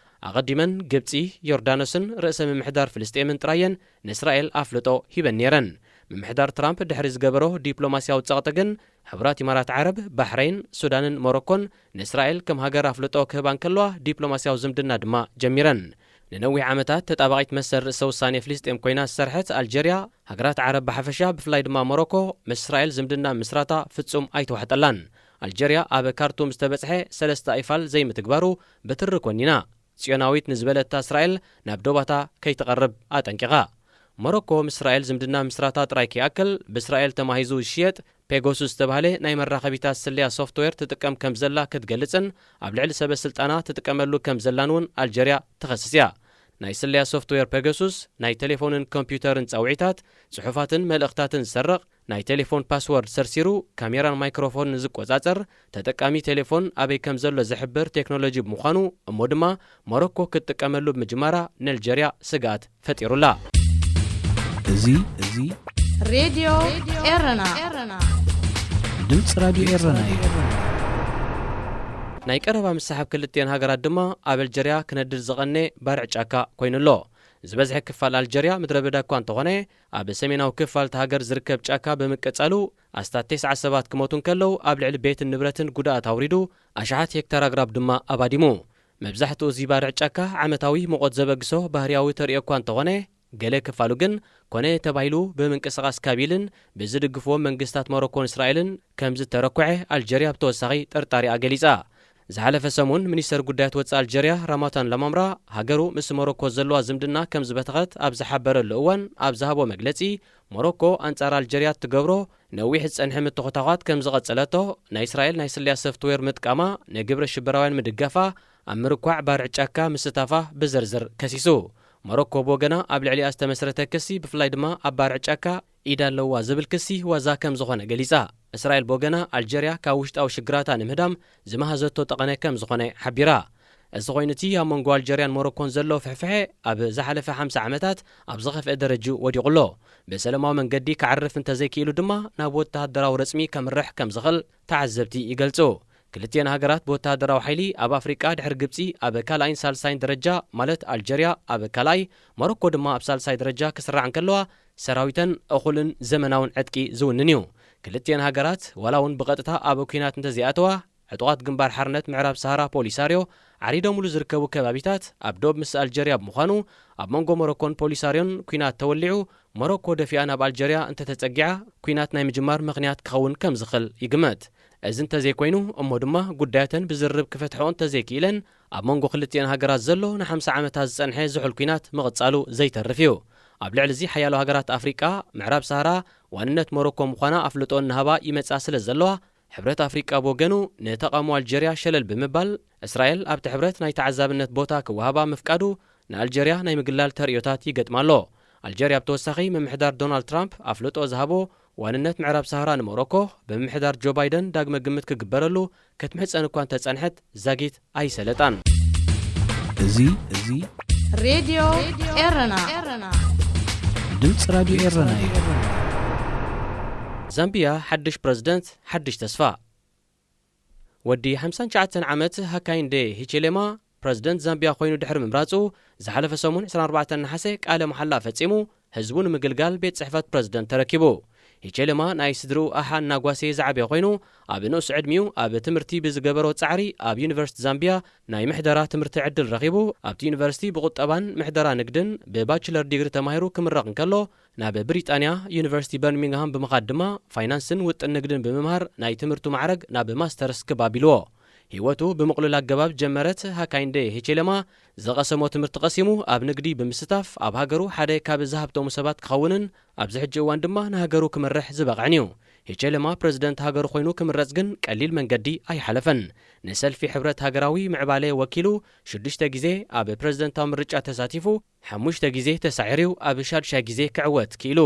ኣቐዲመን ግብጺ፣ ዮርዳኖስን ርእሰ ምምሕዳር ፍልስጤምን ጥራየን ንእስራኤል ኣፍልጦ ሂበን ነይረን። ምምሕዳር ትራምፕ ድሕሪ ዝገበሮ ዲፕሎማስያዊ ጸቕጢ ግን፣ ሕቡራት ኢማራት ዓረብ፣ ባሕረይን፣ ሱዳንን ሞሮኮን ንእስራኤል ከም ሃገር ኣፍልጦ ክህባ እንከለዋ፣ ዲፕሎማስያዊ ዝምድና ድማ ጀሚረን። ንነዊሕ ዓመታት ተጣባቒት መሰል ርእሰ ውሳኔ ፍልስጤም ኮይና ዝሰርሐት ኣልጀርያ፣ ሃገራት ዓረብ ብሓፈሻ፣ ብፍላይ ድማ ሞሮኮ፣ ምስ እስራኤል ዝምድና ምስራታ ፍጹም ኣይተዋሕጠላን። ኣልጀርያ ኣብ ካርቱም ዝተበጽሐ ሰለስተ ኣይፋል ዘይምትግባሩ ብትሪ ኮኒና፣ ጽዮናዊት ንዝበለታ እስራኤል ናብ ዶባታ ከይትቐርብ ኣጠንቂቓ። ሞሮኮ ምስ እስራኤል ዝምድና ምስራታ ጥራይ ከይኣክል፣ ብእስራኤል ተማሂዙ ዝሽየጥ ፔጎሱስ ዝተባህለ ናይ መራኸቢታት ስለያ ሶፍትዌር ትጥቀም ከም ዘላ ክትገልጽን ኣብ ልዕሊ ሰበ ስልጣና ትጥቀመሉ ከም ዘላን እውን ኣልጀርያ ትኸስስ እያ። ናይ ስለያ ሶፍትዌር ፔጋሱስ ናይ ቴሌፎንን ኮምፒውተርን ጻውዒታት፣ ጽሑፋትን መልእኽታትን ዝሰርቕ፣ ናይ ቴሌፎን ፓስወርድ ሰርሲሩ፣ ካሜራን ማይክሮፎንን ዝቆጻጸር፣ ተጠቃሚ ቴሌፎን ኣበይ ከም ዘሎ ዝሕብር ቴክኖሎጂ ብምዃኑ፣ እሞ ድማ ሞሮኮ ክትጥቀመሉ ብምጅማራ፣ ንኣልጀርያ ስግኣት ፈጢሩላ። እዚ፣ እዚ ሬድዮ ኤረና። ድምፂ ራድዮ ኤረና እዩ። ናይ ቀረባ ምስሓብ ክልቲኤን ሃገራት ድማ ኣብ ኣልጀርያ ክነድድ ዝቐነ ባርዕ ጫካ ኮይኑ ኣሎ። ዝበዝሐ ክፋል ኣልጀርያ ምድረ በዳ እኳ እንተኾነ፣ ኣብ ሰሜናዊ ክፋል እታ ሃገር ዝርከብ ጫካ ብምቅጻሉ፣ ኣስታት ተስዓ ሰባት ክሞቱ እንከለዉ፣ ኣብ ልዕሊ ቤትን ንብረትን ጉድኣት ኣውሪዱ፣ ኣሽሓት ሄክታር ኣግራብ ድማ ኣባዲሙ። መብዛሕትኡ እዚ ባርዕ ጫካ ዓመታዊ ሙቐት ዘበግሶ ባህርያዊ ተርእዮ እኳ እንተኾነ፣ ገለ ክፋሉ ግን ኮነ ተባሂሉ ብምንቅስቓስ ካቢልን ብዝድግፍዎም መንግስታት ሞሮኮን እስራኤልን ከም ዝተረኩዐ ኣልጀርያ ብተወሳኺ ጥርጣሬኣ ገሊጻ። ዝሓለፈ ሰሙን ሚኒስተር ጉዳያት ወጻኢ ኣልጀርያ ራማታን ላማምራ፣ ሃገሩ ምስ ሞሮኮ ዘለዋ ዝምድና ከም ዝበተኸት ኣብ ዝሓበረሉ እዋን ኣብ ዝሃቦ መግለጺ፣ ሞሮኮ ኣንጻር ኣልጀርያ እትገብሮ ነዊሕ ዝጸንሐ ምትኹታዃት ከም ዝቐጸለቶ፣ ናይ እስራኤል ናይ ስለያ ሶፍትዌር ምጥቃማ ንግብረ ሽበራውያን ምድጋፋ፣ ኣብ ምርኳዕ ባርዕ ጫካ ምስታፋ ብዝርዝር ከሲሱ። ሞሮኮ ብወገና ኣብ ልዕሊኣ ዝተመስረተ ክሲ፣ ብፍላይ ድማ ኣብ ባርዕ ጫካ ኢድ ኣለዋ ዝብል ክሲ ዋዛ ከም ዝኾነ ገሊጻ። እስራኤል ብወገና ኣልጀርያ ካብ ውሽጣዊ ሽግራታ ንምህዳም ዝመሃዘቶ ጠቐነ ከም ዝኾነ ሓቢራ። እዚ ኮይኑ እቲ ኣብ መንጎ ኣልጀርያን ሞሮኮን ዘሎ ፍሕፍሐ ኣብ ዝሓለፈ ሓምሳ ዓመታት ኣብ ዝኸፍአ ደረጅኡ ወዲቑ ኣሎ። ብሰላማዊ መንገዲ ክዓርፍ እንተዘይክኢሉ ድማ ናብ ወተሃደራዊ ረጽሚ ከምርሕ ከም ዝኽእል ተዓዘብቲ ይገልጹ። ክልቲኤን ሃገራት ብወተሃደራዊ ሓይሊ ኣብ ኣፍሪቃ ድሕሪ ግብጺ ኣብ ካልኣይን ሳልሳይን ደረጃ፣ ማለት ኣልጀርያ ኣብ ካልኣይ፣ ሞሮኮ ድማ ኣብ ሳልሳይ ደረጃ ክስራዓ እንከለዋ፣ ሰራዊተን እኹልን ዘመናውን ዕጥቂ ዝውንን እዩ። ክልቲኤን ሃገራት ዋላ እውን ብቐጥታ ኣብ ኲናት እንተዘይኣተዋ፣ ዕጡቓት ግንባር ሓርነት ምዕራብ ሰሃራ ፖሊሳርዮ ዓሪዶምሉ ዝርከቡ ከባቢታት ኣብ ዶብ ምስ ኣልጀርያ ብምዃኑ፣ ኣብ መንጎ ሞሮኮን ፖሊሳርዮን ኲናት ተወሊዑ፣ ሞሮኮ ደፊኣ ናብ ኣልጀርያ እንተተጸጊዓ፣ ኲናት ናይ ምጅማር ምኽንያት ክኸውን ከም ዝኽእል ይግመት። እዚ እንተዘይኮይኑ እሞ ድማ፣ ጉዳያተን ብዝርርብ ክፈትሕኦ እንተዘይክኢለን፣ ኣብ መንጎ ክልቲኤን ሃገራት ዘሎ ንሓምሳ ዓመታት ዝጸንሐ ዝሑል ኲናት ምቕጻሉ ዘይተርፍ እዩ። ኣብ ልዕሊ እዚ፣ ሓያሎ ሃገራት ኣፍሪቃ፣ ምዕራብ ሰሃራ ዋንነት ሞሮኮ ምዃና ኣፍልጦ እናሃባ ይመጻ ስለ ዘለዋ፣ ሕብረት ኣፍሪቃ ብወገኑ፣ ንተቓውሞ ኣልጀርያ ሸለል ብምባል፣ እስራኤል ኣብቲ ሕብረት ናይ ተዓዛብነት ቦታ ክወሃባ ምፍቃዱ፣ ንኣልጀርያ ናይ ምግላል ተርእዮታት ይገጥማ ኣሎ። ኣልጀርያ ብተወሳኺ፣ ምምሕዳር ዶናልድ ትራምፕ ኣፍልጦ ዝሃቦ ዋንነት ምዕራብ ሰሃራ ንሞሮኮ፣ ብምምሕዳር ጆ ባይደን ዳግመ ግምት ክግበረሉ ክትምሕጸን እኳ እንተጸንሐት፣ ዛጊት ኣይሰለጣን። እዚ፣ እዚ ሬድዮ ኤረና። ድምፂ ራዲዮ ኤረና እዩ። ዛምቢያ፣ ሓድሽ ፕረዚደንት፣ ሓድሽ ተስፋ። ወዲ ሓምሳን ትሽዓተን ዓመት ሃካይንዴ ሂቼሌማ ፕረዚደንት ዛምቢያ ኮይኑ ድሕሪ ምምራጹ፣ ዝሓለፈ ሰሙን ዕስራን ኣርባዕተን ነሓሰ ቃለ መሓላ ፈጺሙ፣ ህዝቡ ንምግልጋል ቤት ጽሕፈት ፕረዚደንት ተረኪቡ። ሂቼሌማ ናይ ስድርኡ ኣሓ እናጓሰየ ዝዓበየ ኮይኑ፣ ኣብ ንኡስ ዕድሚኡ ኣብ ትምህርቲ ብዝገበሮ ጻዕሪ፣ ኣብ ዩኒቨርሲቲ ዛምቢያ ናይ ምሕደራ ትምህርቲ ዕድል ረኺቡ። ኣብቲ ዩኒቨርሲቲ ብቁጠባን ምሕደራ ንግድን ብባችለር ዲግሪ ተማሂሩ ክምረቕ እንከሎ፣ ናብ ብሪጣንያ ዩኒቨርሲቲ በርሚንግሃም ብምኻድ ድማ፣ ፋይናንስን ውጥን ንግድን ብምምሃር፣ ናይ ትምህርቱ ማዕረግ ናብ ማስተርስ ክብ ኣቢልዎ። ህይወቱ ብምቕሉል ኣገባብ ጀመረት። ሃካይንዴ ሂቼሌማ ዝቐሰሞ ትምህርቲ ቀሲሙ፣ ኣብ ንግዲ ብምስታፍ፣ ኣብ ሃገሩ ሓደ ካብ ዝሃብተሙ ሰባት ክኸውንን ኣብዚ ሕጂ እዋን ድማ ንሃገሩ ክመርሕ ዝበቕዕን እዩ። ሂቼሌማ ፕረዚደንት ሃገሩ ኮይኑ ክምረጽ ግን ቀሊል መንገዲ ኣይሓለፈን። ንሰልፊ ሕብረት ሃገራዊ ምዕባለ ወኪሉ ሽዱሽተ ግዜ ኣብ ፕረዚደንታዊ ምርጫ ተሳቲፉ፣ ሓሙሽተ ግዜ ተሳዒሩ፣ ኣብ ሻድሻይ ግዜ ክዕወት ክኢሉ።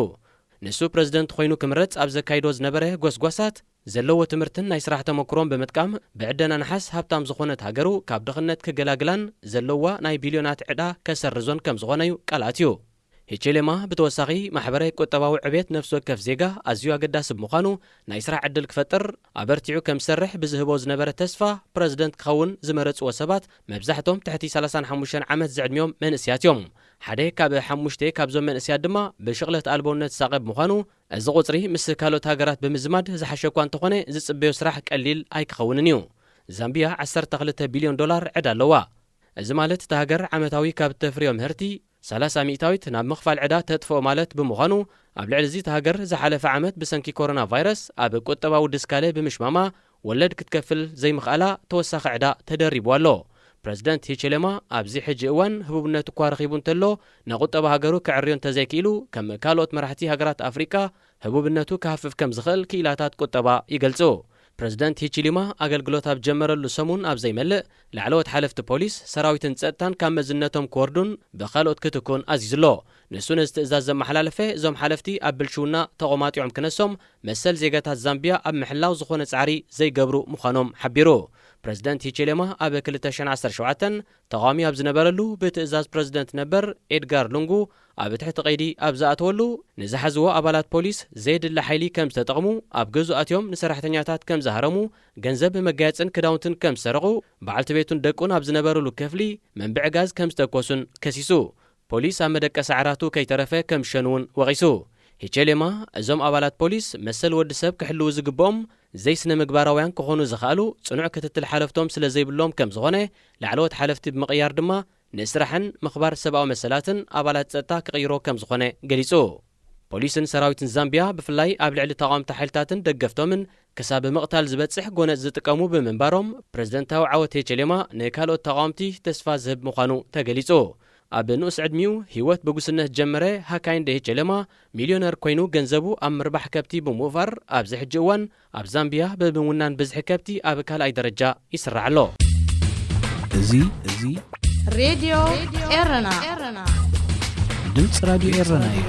ንሱ ፕረዚደንት ኮይኑ ክምረጽ ኣብ ዘካይዶ ዝነበረ ጎስጓሳት፣ ዘለዎ ትምህርትን ናይ ስራሕ ተመክሮን ብምጥቃም፣ ብዕደና ነሓስ ሃብታም ዝኾነት ሃገሩ ካብ ድኽነት ክገላግላን ዘለዋ ናይ ቢልዮናት ዕዳ ከሰርዞን ከም ዝኾነ እዩ ቃል ኣትዩ። ሂቼሌማ ብተወሳኺ፣ ማሕበራዊ ቁጠባዊ ዕቤት ነፍሲ ወከፍ ዜጋ ኣዝዩ ኣገዳሲ ብምዃኑ፣ ናይ ስራሕ ዕድል ክፈጥር ኣበርቲዑ ከም ዝሰርሕ ብዝህቦ ዝነበረ ተስፋ፣ ፕረዚደንት ክኸውን ዝመረጽዎ ሰባት መብዛሕቶም ትሕቲ ሰላሳን ሓሙሽተን ዓመት ዝዕድሚኦም መንእስያት እዮም። ሓደ ካብ ሓሙሽተ ካብዞም መንእስያት ድማ ብሽቕለት ኣልቦነት ዝሳቐ ብምዃኑ፣ እዚ ቁጽሪ ምስ ካልኦት ሃገራት ብምዝማድ ዝሓሸ እኳ እንተኾነ፣ ዝጽበዮ ስራሕ ቀሊል ኣይክኸውንን እዩ። ዛምቢያ ዓሰርተ ክልተ ቢልዮን ዶላር ዕዳ ኣለዋ። እዚ ማለት፣ እታ ሃገር ዓመታዊ ካብ እተፍርዮ ምህርቲ ሰላሳ ሚእታዊት ናብ ምኽፋል ዕዳ ተጥፍኦ ማለት ብምዃኑ፣ ኣብ ልዕሊ እዚ እታ ሃገር ዝሓለፈ ዓመት ብሰንኪ ኮሮና ቫይረስ ኣብ ቁጠባዊ ድስካለ ብምሽማማ፣ ወለድ ክትከፍል ዘይምኽኣላ ተወሳኺ ዕዳ ተደሪቡ ኣሎ። ፕረዚደንት ሂቼሌማ ኣብዚ ሕጂ እዋን ህቡብነት እኳ ረኺቡ እንተሎ፣ ንቁጠባ ሃገሩ ከዕርዮ እንተዘይክኢሉ፣ ከም ካልኦት መራሕቲ ሃገራት ኣፍሪቃ ህቡብነቱ ክሃፍፍ ከም ዝኽእል ክኢላታት ቁጠባ ይገልጹ። ፕረዚደንት ሂቺሊማ ኣገልግሎት ኣብ ጀመረሉ ሰሙን ኣብ ዘይመልእ፣ ላዕለዎት ሓለፍቲ ፖሊስ፣ ሰራዊትን ጸጥታን ካብ መዝነቶም ክወርዱን ብኻልኦት ክትኩን ኣዚዙ ኣሎ። ንሱ ነዚ ትእዛዝ ዘመሓላለፈ፣ እዞም ሓለፍቲ ኣብ ብልሽውና ተቖማጢዖም ክነሶም፣ መሰል ዜጋታት ዛምቢያ ኣብ ምሕላው ዝኾነ ጻዕሪ ዘይገብሩ ምዃኖም ሓቢሩ። ፕረዚደንት ሂቺሊማ ኣብ ክልተ ሽሕን ዓሰርተ ሸውዓተን ተቓዋሚ ኣብ ዝነበረሉ፣ ብትእዛዝ ፕረዚደንት ነበር ኤድጋር ሉንጉ ኣብ ትሕቲ ቀይዲ ኣብ ዝኣተወሉ፣ ንዝሓዝዎ ኣባላት ፖሊስ ዘየድሊ ሓይሊ ከም ዝተጠቕሙ፣ ኣብ ገዝኡ ኣትዮም ንሰራሕተኛታት ከም ዝሃረሙ፣ ገንዘብ፣ መጋየጽን ክዳውንትን ከም ዝሰረቑ፣ በዓልቲ ቤቱን ደቁን ኣብ ዝነበሩሉ ክፍሊ መንብዒ ጋዝ ከም ዝተኮሱን ከሲሱ። ፖሊስ ኣብ መደቀሲ ዓራቱ ከይተረፈ ከም ዝሸኑ እውን ወቒሱ። ሂቼሌማ፣ እዞም ኣባላት ፖሊስ መሰል ወዲ ሰብ ክሕልዉ ዝግብኦም ዘይስነ ምግባራውያን ክኾኑ ዝኽኣሉ ጽኑዕ ክትትል ሓለፍቶም ስለ ዘይብሎም ከም ዝኾነ፣ ላዕለዎት ሓለፍቲ ብምቕያር ድማ ንስራሕን ምኽባር ሰብኣዊ መሰላትን ኣባላት ጸጥታ ክቕይሮ ከም ዝኾነ ገሊጹ። ፖሊስን ሰራዊትን ዛምቢያ ብፍላይ ኣብ ልዕሊ ተቓወምቲ ሓይልታትን ደገፍቶምን ክሳብ ምቕታል ዝበጽሕ ጎነጽ ዝጥቀሙ ብምንባሮም፣ ፕረዚደንታዊ ዓወት ሄቸሌማ ንካልኦት ተቓወምቲ ተስፋ ዝህብ ምዃኑ ተገሊጹ። ኣብ ንኡስ ዕድሚኡ ህይወት ብጉስነት ጀመረ ሃካይንደ ሄቸሌማ፣ ሚልዮነር ኮይኑ ገንዘቡ ኣብ ምርባሕ ከብቲ ብምውፋር፣ ኣብዚ ሕጂ እዋን ኣብ ዛምቢያ ብምውናን ብዝሒ ከብቲ ኣብ ካልኣይ ደረጃ ይስራዕ ኣሎ። እዚ፣ እዚ ሬድዮ ኤረና። ድምፂ ራዲዮ ኤረና እዩ።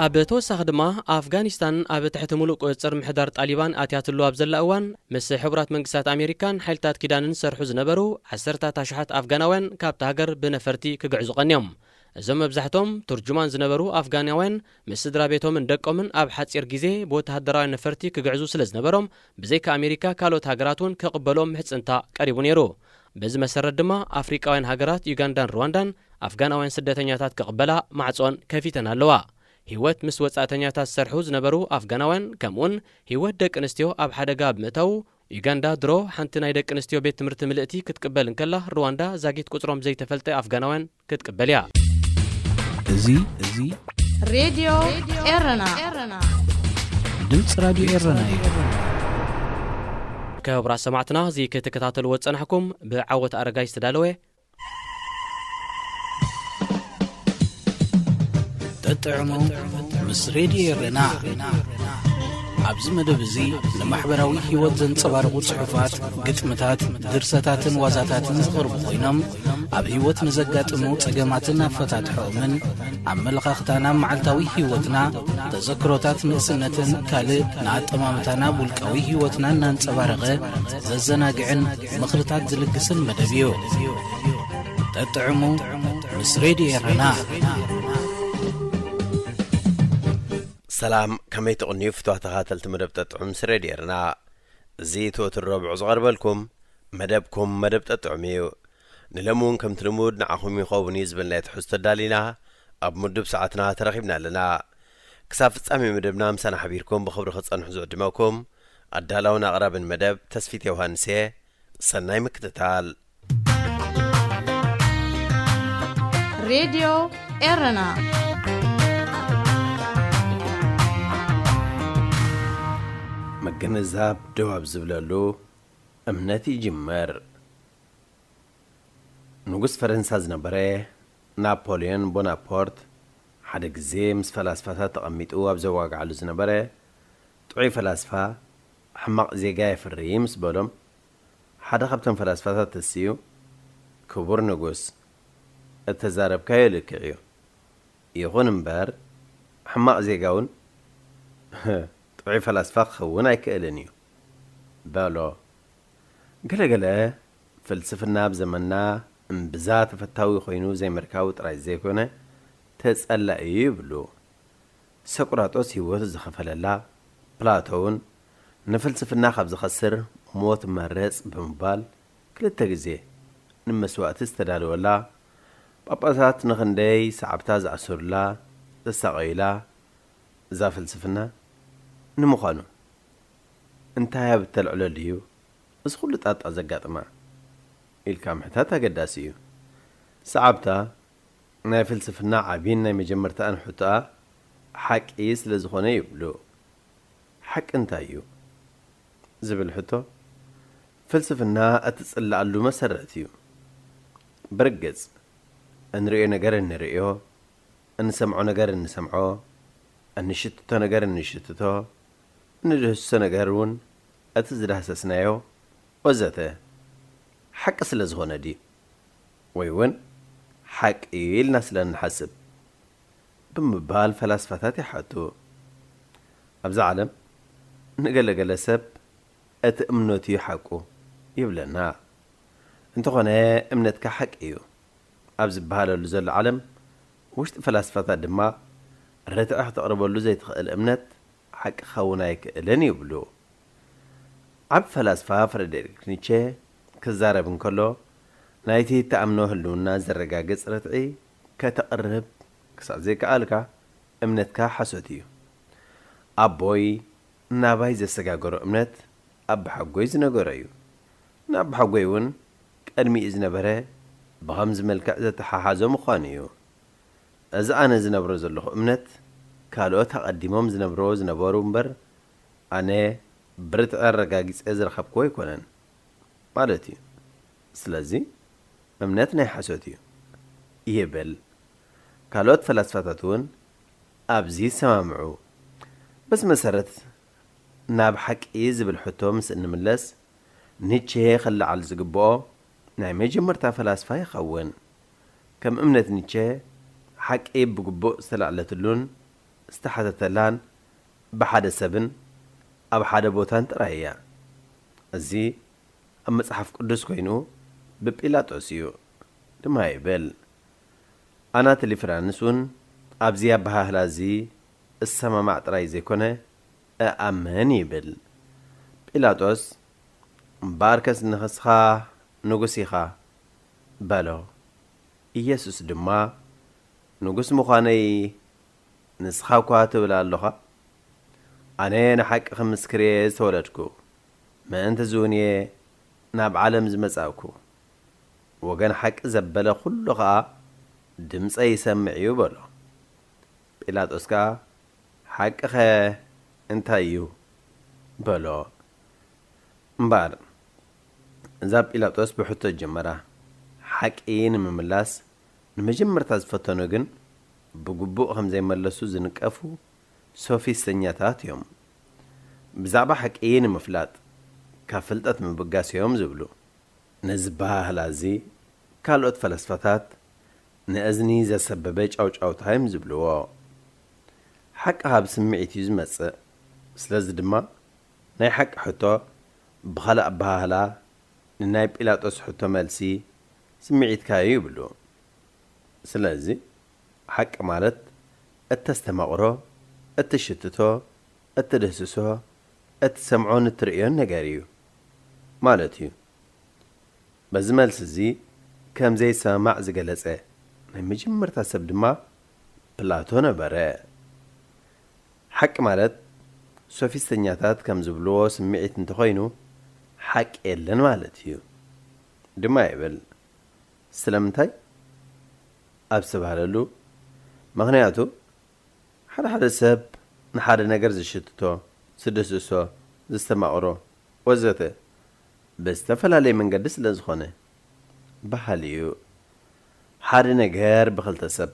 ኣብ ተወሳኺ ድማ፣ ኣፍጋኒስታን ኣብ ትሕቲ ሙሉእ ቁፅፅር ምሕዳር ጣሊባን ኣትያትሉ ኣብ ዘላ እዋን፣ ምስ ሕቡራት መንግስታት ኣሜሪካን ሓይልታት ኪዳንን ዝሰርሑ ዝነበሩ ዓሰርታት ኣሽሓት ኣፍጋናውያን ካብታ ሃገር ብነፈርቲ ክግዕዙ ቀንዮም። እዞም መብዛሕቶም ትርጁማን ዝነበሩ ኣፍጋናውያን ምስ ስድራ ቤቶምን ደቆምን ኣብ ሓጺር ግዜ ብወተሃደራውያን ነፈርቲ ክግዕዙ ስለ ዝነበሮም፣ ብዘይካ ኣሜሪካ ካልኦት ሃገራት እውን ክቕበልኦም ምሕጽንታ ቀሪቡ ነይሩ። በዚ መሰረት ድማ ኣፍሪቃውያን ሃገራት ዩጋንዳን ሩዋንዳን ኣፍጋናውያን ስደተኛታት ክቕበላ ማዕጾን ከፊተን ኣለዋ። ህይወት ምስ ወጻእተኛታት ዝሰርሑ ዝነበሩ ኣፍጋናውያን ከምኡውን ህይወት ደቂ ኣንስትዮ ኣብ ሓደጋ ብምእታዉ፣ ዩጋንዳ ድሮ ሓንቲ ናይ ደቂ ኣንስትዮ ቤት ትምህርቲ ምልእቲ ክትቅበል እንከላ፣ ሩዋንዳ ዛጊት ቁጽሮም ዘይተፈልጠ ኣፍጋናውያን ክትቅበል እያ። እዚ እዚ ሬድዮ ኤረና። ድምፂ ራዲዮ ኤረና እዩ። ክቡራት ሰማዕትና፣ እዚ ክትከታተልዎ ዝጸናሕኩም ብዓወት ኣረጋይ ዝተዳለወ ጥዑሙ ምስ ሬድዮ ኤረና። ኣብዚ መደብ እዚ ንማሕበራዊ ህይወት ዘንጸባርቑ ጽሑፋት፣ ግጥምታት፣ ድርሰታትን ዋዛታትን ዝቐርቡ ኮይኖም፣ ኣብ ህይወት ንዘጋጥሙ ጸገማትን ኣፈታትሖኦምን፣ ኣመለኻኽታና፣ መዓልታዊ ህይወትና፣ ተዘክሮታት ንእስነትን ካልእ ንኣጠማምታና፣ ውልቃዊ ህይወትና እናንጸባረቐ ዘዘናግዕን ምኽርታት ዝልግስን መደብ እዩ። ጠጥዕሙ ምስ ሬድዮ ኤረና። ሰላም፣ ከመይ ትቕንዩ ፍትዋት ተኸታተልቲ መደብ ጠጥዑም ምስ ሬድዮ ኤረና? እዚ እቲ ወትሩ ረቡዕ ዝቐርበልኩም መደብኩም መደብ ጠጥዑም እዩ። ንሎሚ እውን ከምቲ ልሙድ ንዓኹም ይኸውን እዩ ዝበልናዮ ትሕዝቶ ኣዳሊና ኣብ ምዱብ ሰዓትና ተረኺብና ኣለና። ክሳብ ፍጻሜ መደብና ምሳና ሓቢርኩም ብኽብሪ ክጸንሑ ዝዕድመኩም ኣዳላውን ኣቕራብን መደብ ተስፊት ዮሃንስ እየ። ሰናይ ምክትታል። ሬድዮ ኤረና። ምግንዛብ ደው ኣብ ዝብለሉ እምነት ይጅመር። ንጉስ ፈረንሳ ዝነበረ ናፖልዮን ቦናፖርት ሓደ ግዜ ምስ ፈላስፋታት ተቐሚጡ ኣብ ዘዋግዓሉ ዝነበረ ጥዑይ ፈላስፋ ሕማቕ ዜጋ የፍሪ ምስ በሎም፣ ሓደ ካብቶም ፈላስፋታት ተሲኡ፣ "ክቡር ንጉስ፣ እተዛረብካዮ ልክዕ እዩ። ይኹን እምበር፣ ሕማቕ ዜጋ እውን ጥዑይ ፈላስፋ ክኸውን ኣይክእልን እዩ" በሎ። ገለገለ ፍልስፍና ኣብ ዘመንና እምብዛ ተፈታዊ ኮይኑ ዘይምርካቡ ጥራይ ዘይኮነ፣ ተጸላኢ እዩ ይብሉ። ሰቁራጦስ ህይወቱ ዝኸፈለላ፣ ፕላቶ እውን ንፍልስፍና ካብ ዝኸስር ሞት መረጽ ብምባል ክልተ ግዜ ንመስዋእቲ ዝተዳለወላ፣ ጳጳሳት ንኽንደይ ሰዓብታ ዝኣሰሩላ፣ ዘሳቐዩላ እዛ ፍልስፍና፣ ንምዃኑ እንታይ ኣብ እተልዕለሉ እዩ እዚ ኩሉ ጣጣ ዘጋጥማ? ኢልካ ምሕታት ኣገዳሲ እዩ። ሰዓብታ ናይ ፍልስፍና ዓቢን ናይ መጀመርታኣን ሕቶኣ ሓቂ ስለ ዝኾነ ይብሉ። ሓቂ እንታይ እዩ? ዝብል ሕቶ ፍልስፍና እትጽልኣሉ መሰረት እዩ። ብርግጽ፣ እንርእዮ ነገር እንርእዮ፣ እንሰምዖ ነገር እንሰምዖ፣ እንሽትቶ ነገር እንሽትቶ፣ እንድህስሶ ነገር እውን እቲ ዝዳህሰስናዮ ወዘተ ሓቂ ስለ ዝኾነ ድዩ? ወይ እውን ሓቂ ኢልና ስለ እንሓስብ? ብምባል ፈላስፋታት ይሓቱ። ኣብዛ ዓለም ንገለገለ ሰብ እቲ እምነቱ እዩ ሓቁ ይብለና። እንተኾነ እምነትካ ሓቂ እዩ ኣብ ዝበሃለሉ ዘሎ ዓለም ውሽጢ ፈላስፋታት ድማ ርትዒ ክተቕርበሉ ዘይትኽእል እምነት ሓቂ ክኸውን ኣይክእልን ይብሉ። ዓቢ ፈላስፋ ፍረደሪክ ኒቼ ክዛረብ እንከሎ፣ ናይቲ እትኣምኖ ህልውና ዘረጋግጽ ርትዒ ከተቕርብ ክሳብ ዘይከኣልካ፣ እምነትካ ሓሶት እዩ። ኣቦይ ናባይ ዘሰጋገሮ እምነት ኣባሓጎይ ዝነገሮ እዩ። ንኣባሓጎይ እውን ቀድሚኡ ዝነበረ ብኸምዚ መልክዕ ዘተሓሓዞ ምዃኑ እዩ። እዚ ኣነ ዝነብሮ ዘለኹ እምነት፣ ካልኦት ኣቐዲሞም ዝነብርዎ ዝነበሩ እምበር፣ ኣነ ብርትዒ ኣረጋጊጸ ዝረኸብክዎ ኣይኮነን ማለት እዩ። ስለዚ፣ እምነት ናይ ሓሶት እዩ ይብል። ካልኦት ፈላስፋታት እውን ኣብዚ ይሰማምዑ። በዚ መሰረት፣ ናብ ሓቂ ዝብል ሕቶ ምስ እንምለስ፣ ኒቼ ክለዓል ዝግብኦ ናይ መጀመርታ ፈላስፋ ይኸውን። ከም እምነት ኒቼ፣ ሓቂ ብግቡእ ዝተላዕለትሉን ዝተሓተተላን ብሓደ ሰብን ኣብ ሓደ ቦታን ጥራይ እያ። እዚ ኣብ መጽሓፍ ቅዱስ ኮይኑ ብጲላጦስ እዩ ድማ ይብል። ኣናትሊፍራንስ እውን ኣብዚ ኣበሃህላ እዚ እሰማማዕ ጥራይ ዘይኮነ እኣምን ይብል። ጲላጦስ፣ እምበኣርከስ ንስኻ ንጉስ ኢኻ በሎ። ኢየሱስ ድማ፣ ንጉስ ምዃነይ ንስኻ እኳ ትብል ኣሎኻ? ኣነ ንሓቂ ክምስክር እየ ዝተወለድኩ፣ ምእንቲ ዝውን እየ ናብ ዓለም ዝመጻእኩ። ወገን ሓቂ ዘበለ ኩሉ ኸኣ ድምጸይ ይሰምዕ እዩ በሎ። ጲላጦስ ከኣ፣ ሓቅኸ እንታይ እዩ በሎ። እምበኣር እዛ ጲላጦስ ብሕቶ ጀመራ። ሓቂ ንምምላስ ንመጀመርታ ዝፈተኑ ግን ብግቡእ ከም ዘይመለሱ ዝንቀፉ ሶፊስተኛታት እዮም። ብዛዕባ ሓቂ ንምፍላጥ ካብ ፍልጠት ምብጋስ እዮም ዝብሉ። ነዚ ኣበሃህላ እዚ ካልኦት ፈለስፋታት ንእዝኒ ዘሰበበ ጫውጫውታ እዮም ዝብልዎ። ሓቂ ካብ ስምዒት እዩ ዝመጽእ። ስለዚ ድማ ናይ ሓቂ ሕቶ ብኻልእ ኣበሃህላ ንናይ ጲላጦስ ሕቶ መልሲ ስምዒትካ እዩ ይብሉ። ስለዚ ሓቂ ማለት እተስተማቕሮ፣ እትሽትቶ፣ እትድህስሶ፣ እትሰምዖን እትርእዮን ነገር እዩ ማለት እዩ። በዚ መልሲ እዚ ከም ዘይሰማማዕ ዝገለጸ ናይ መጀመርታ ሰብ ድማ ፕላቶ ነበረ። ሓቂ ማለት ሶፊስተኛታት ከም ዝብልዎ ስምዒት እንተኾይኑ ሓቂ የለን ማለት እዩ ድማ ይብል። ስለምንታይ? ኣብ ዝተባህለሉ፣ ምኽንያቱ ሓደ ሓደ ሰብ ንሓደ ነገር ዝሽትቶ፣ ዝድህስሶ፣ ዘስተማቕሮ ወዘተ ብዝተፈላለየ መንገዲ ስለ ዝኾነ በሃሊ እዩ። ሓደ ነገር ብኽልተ ሰብ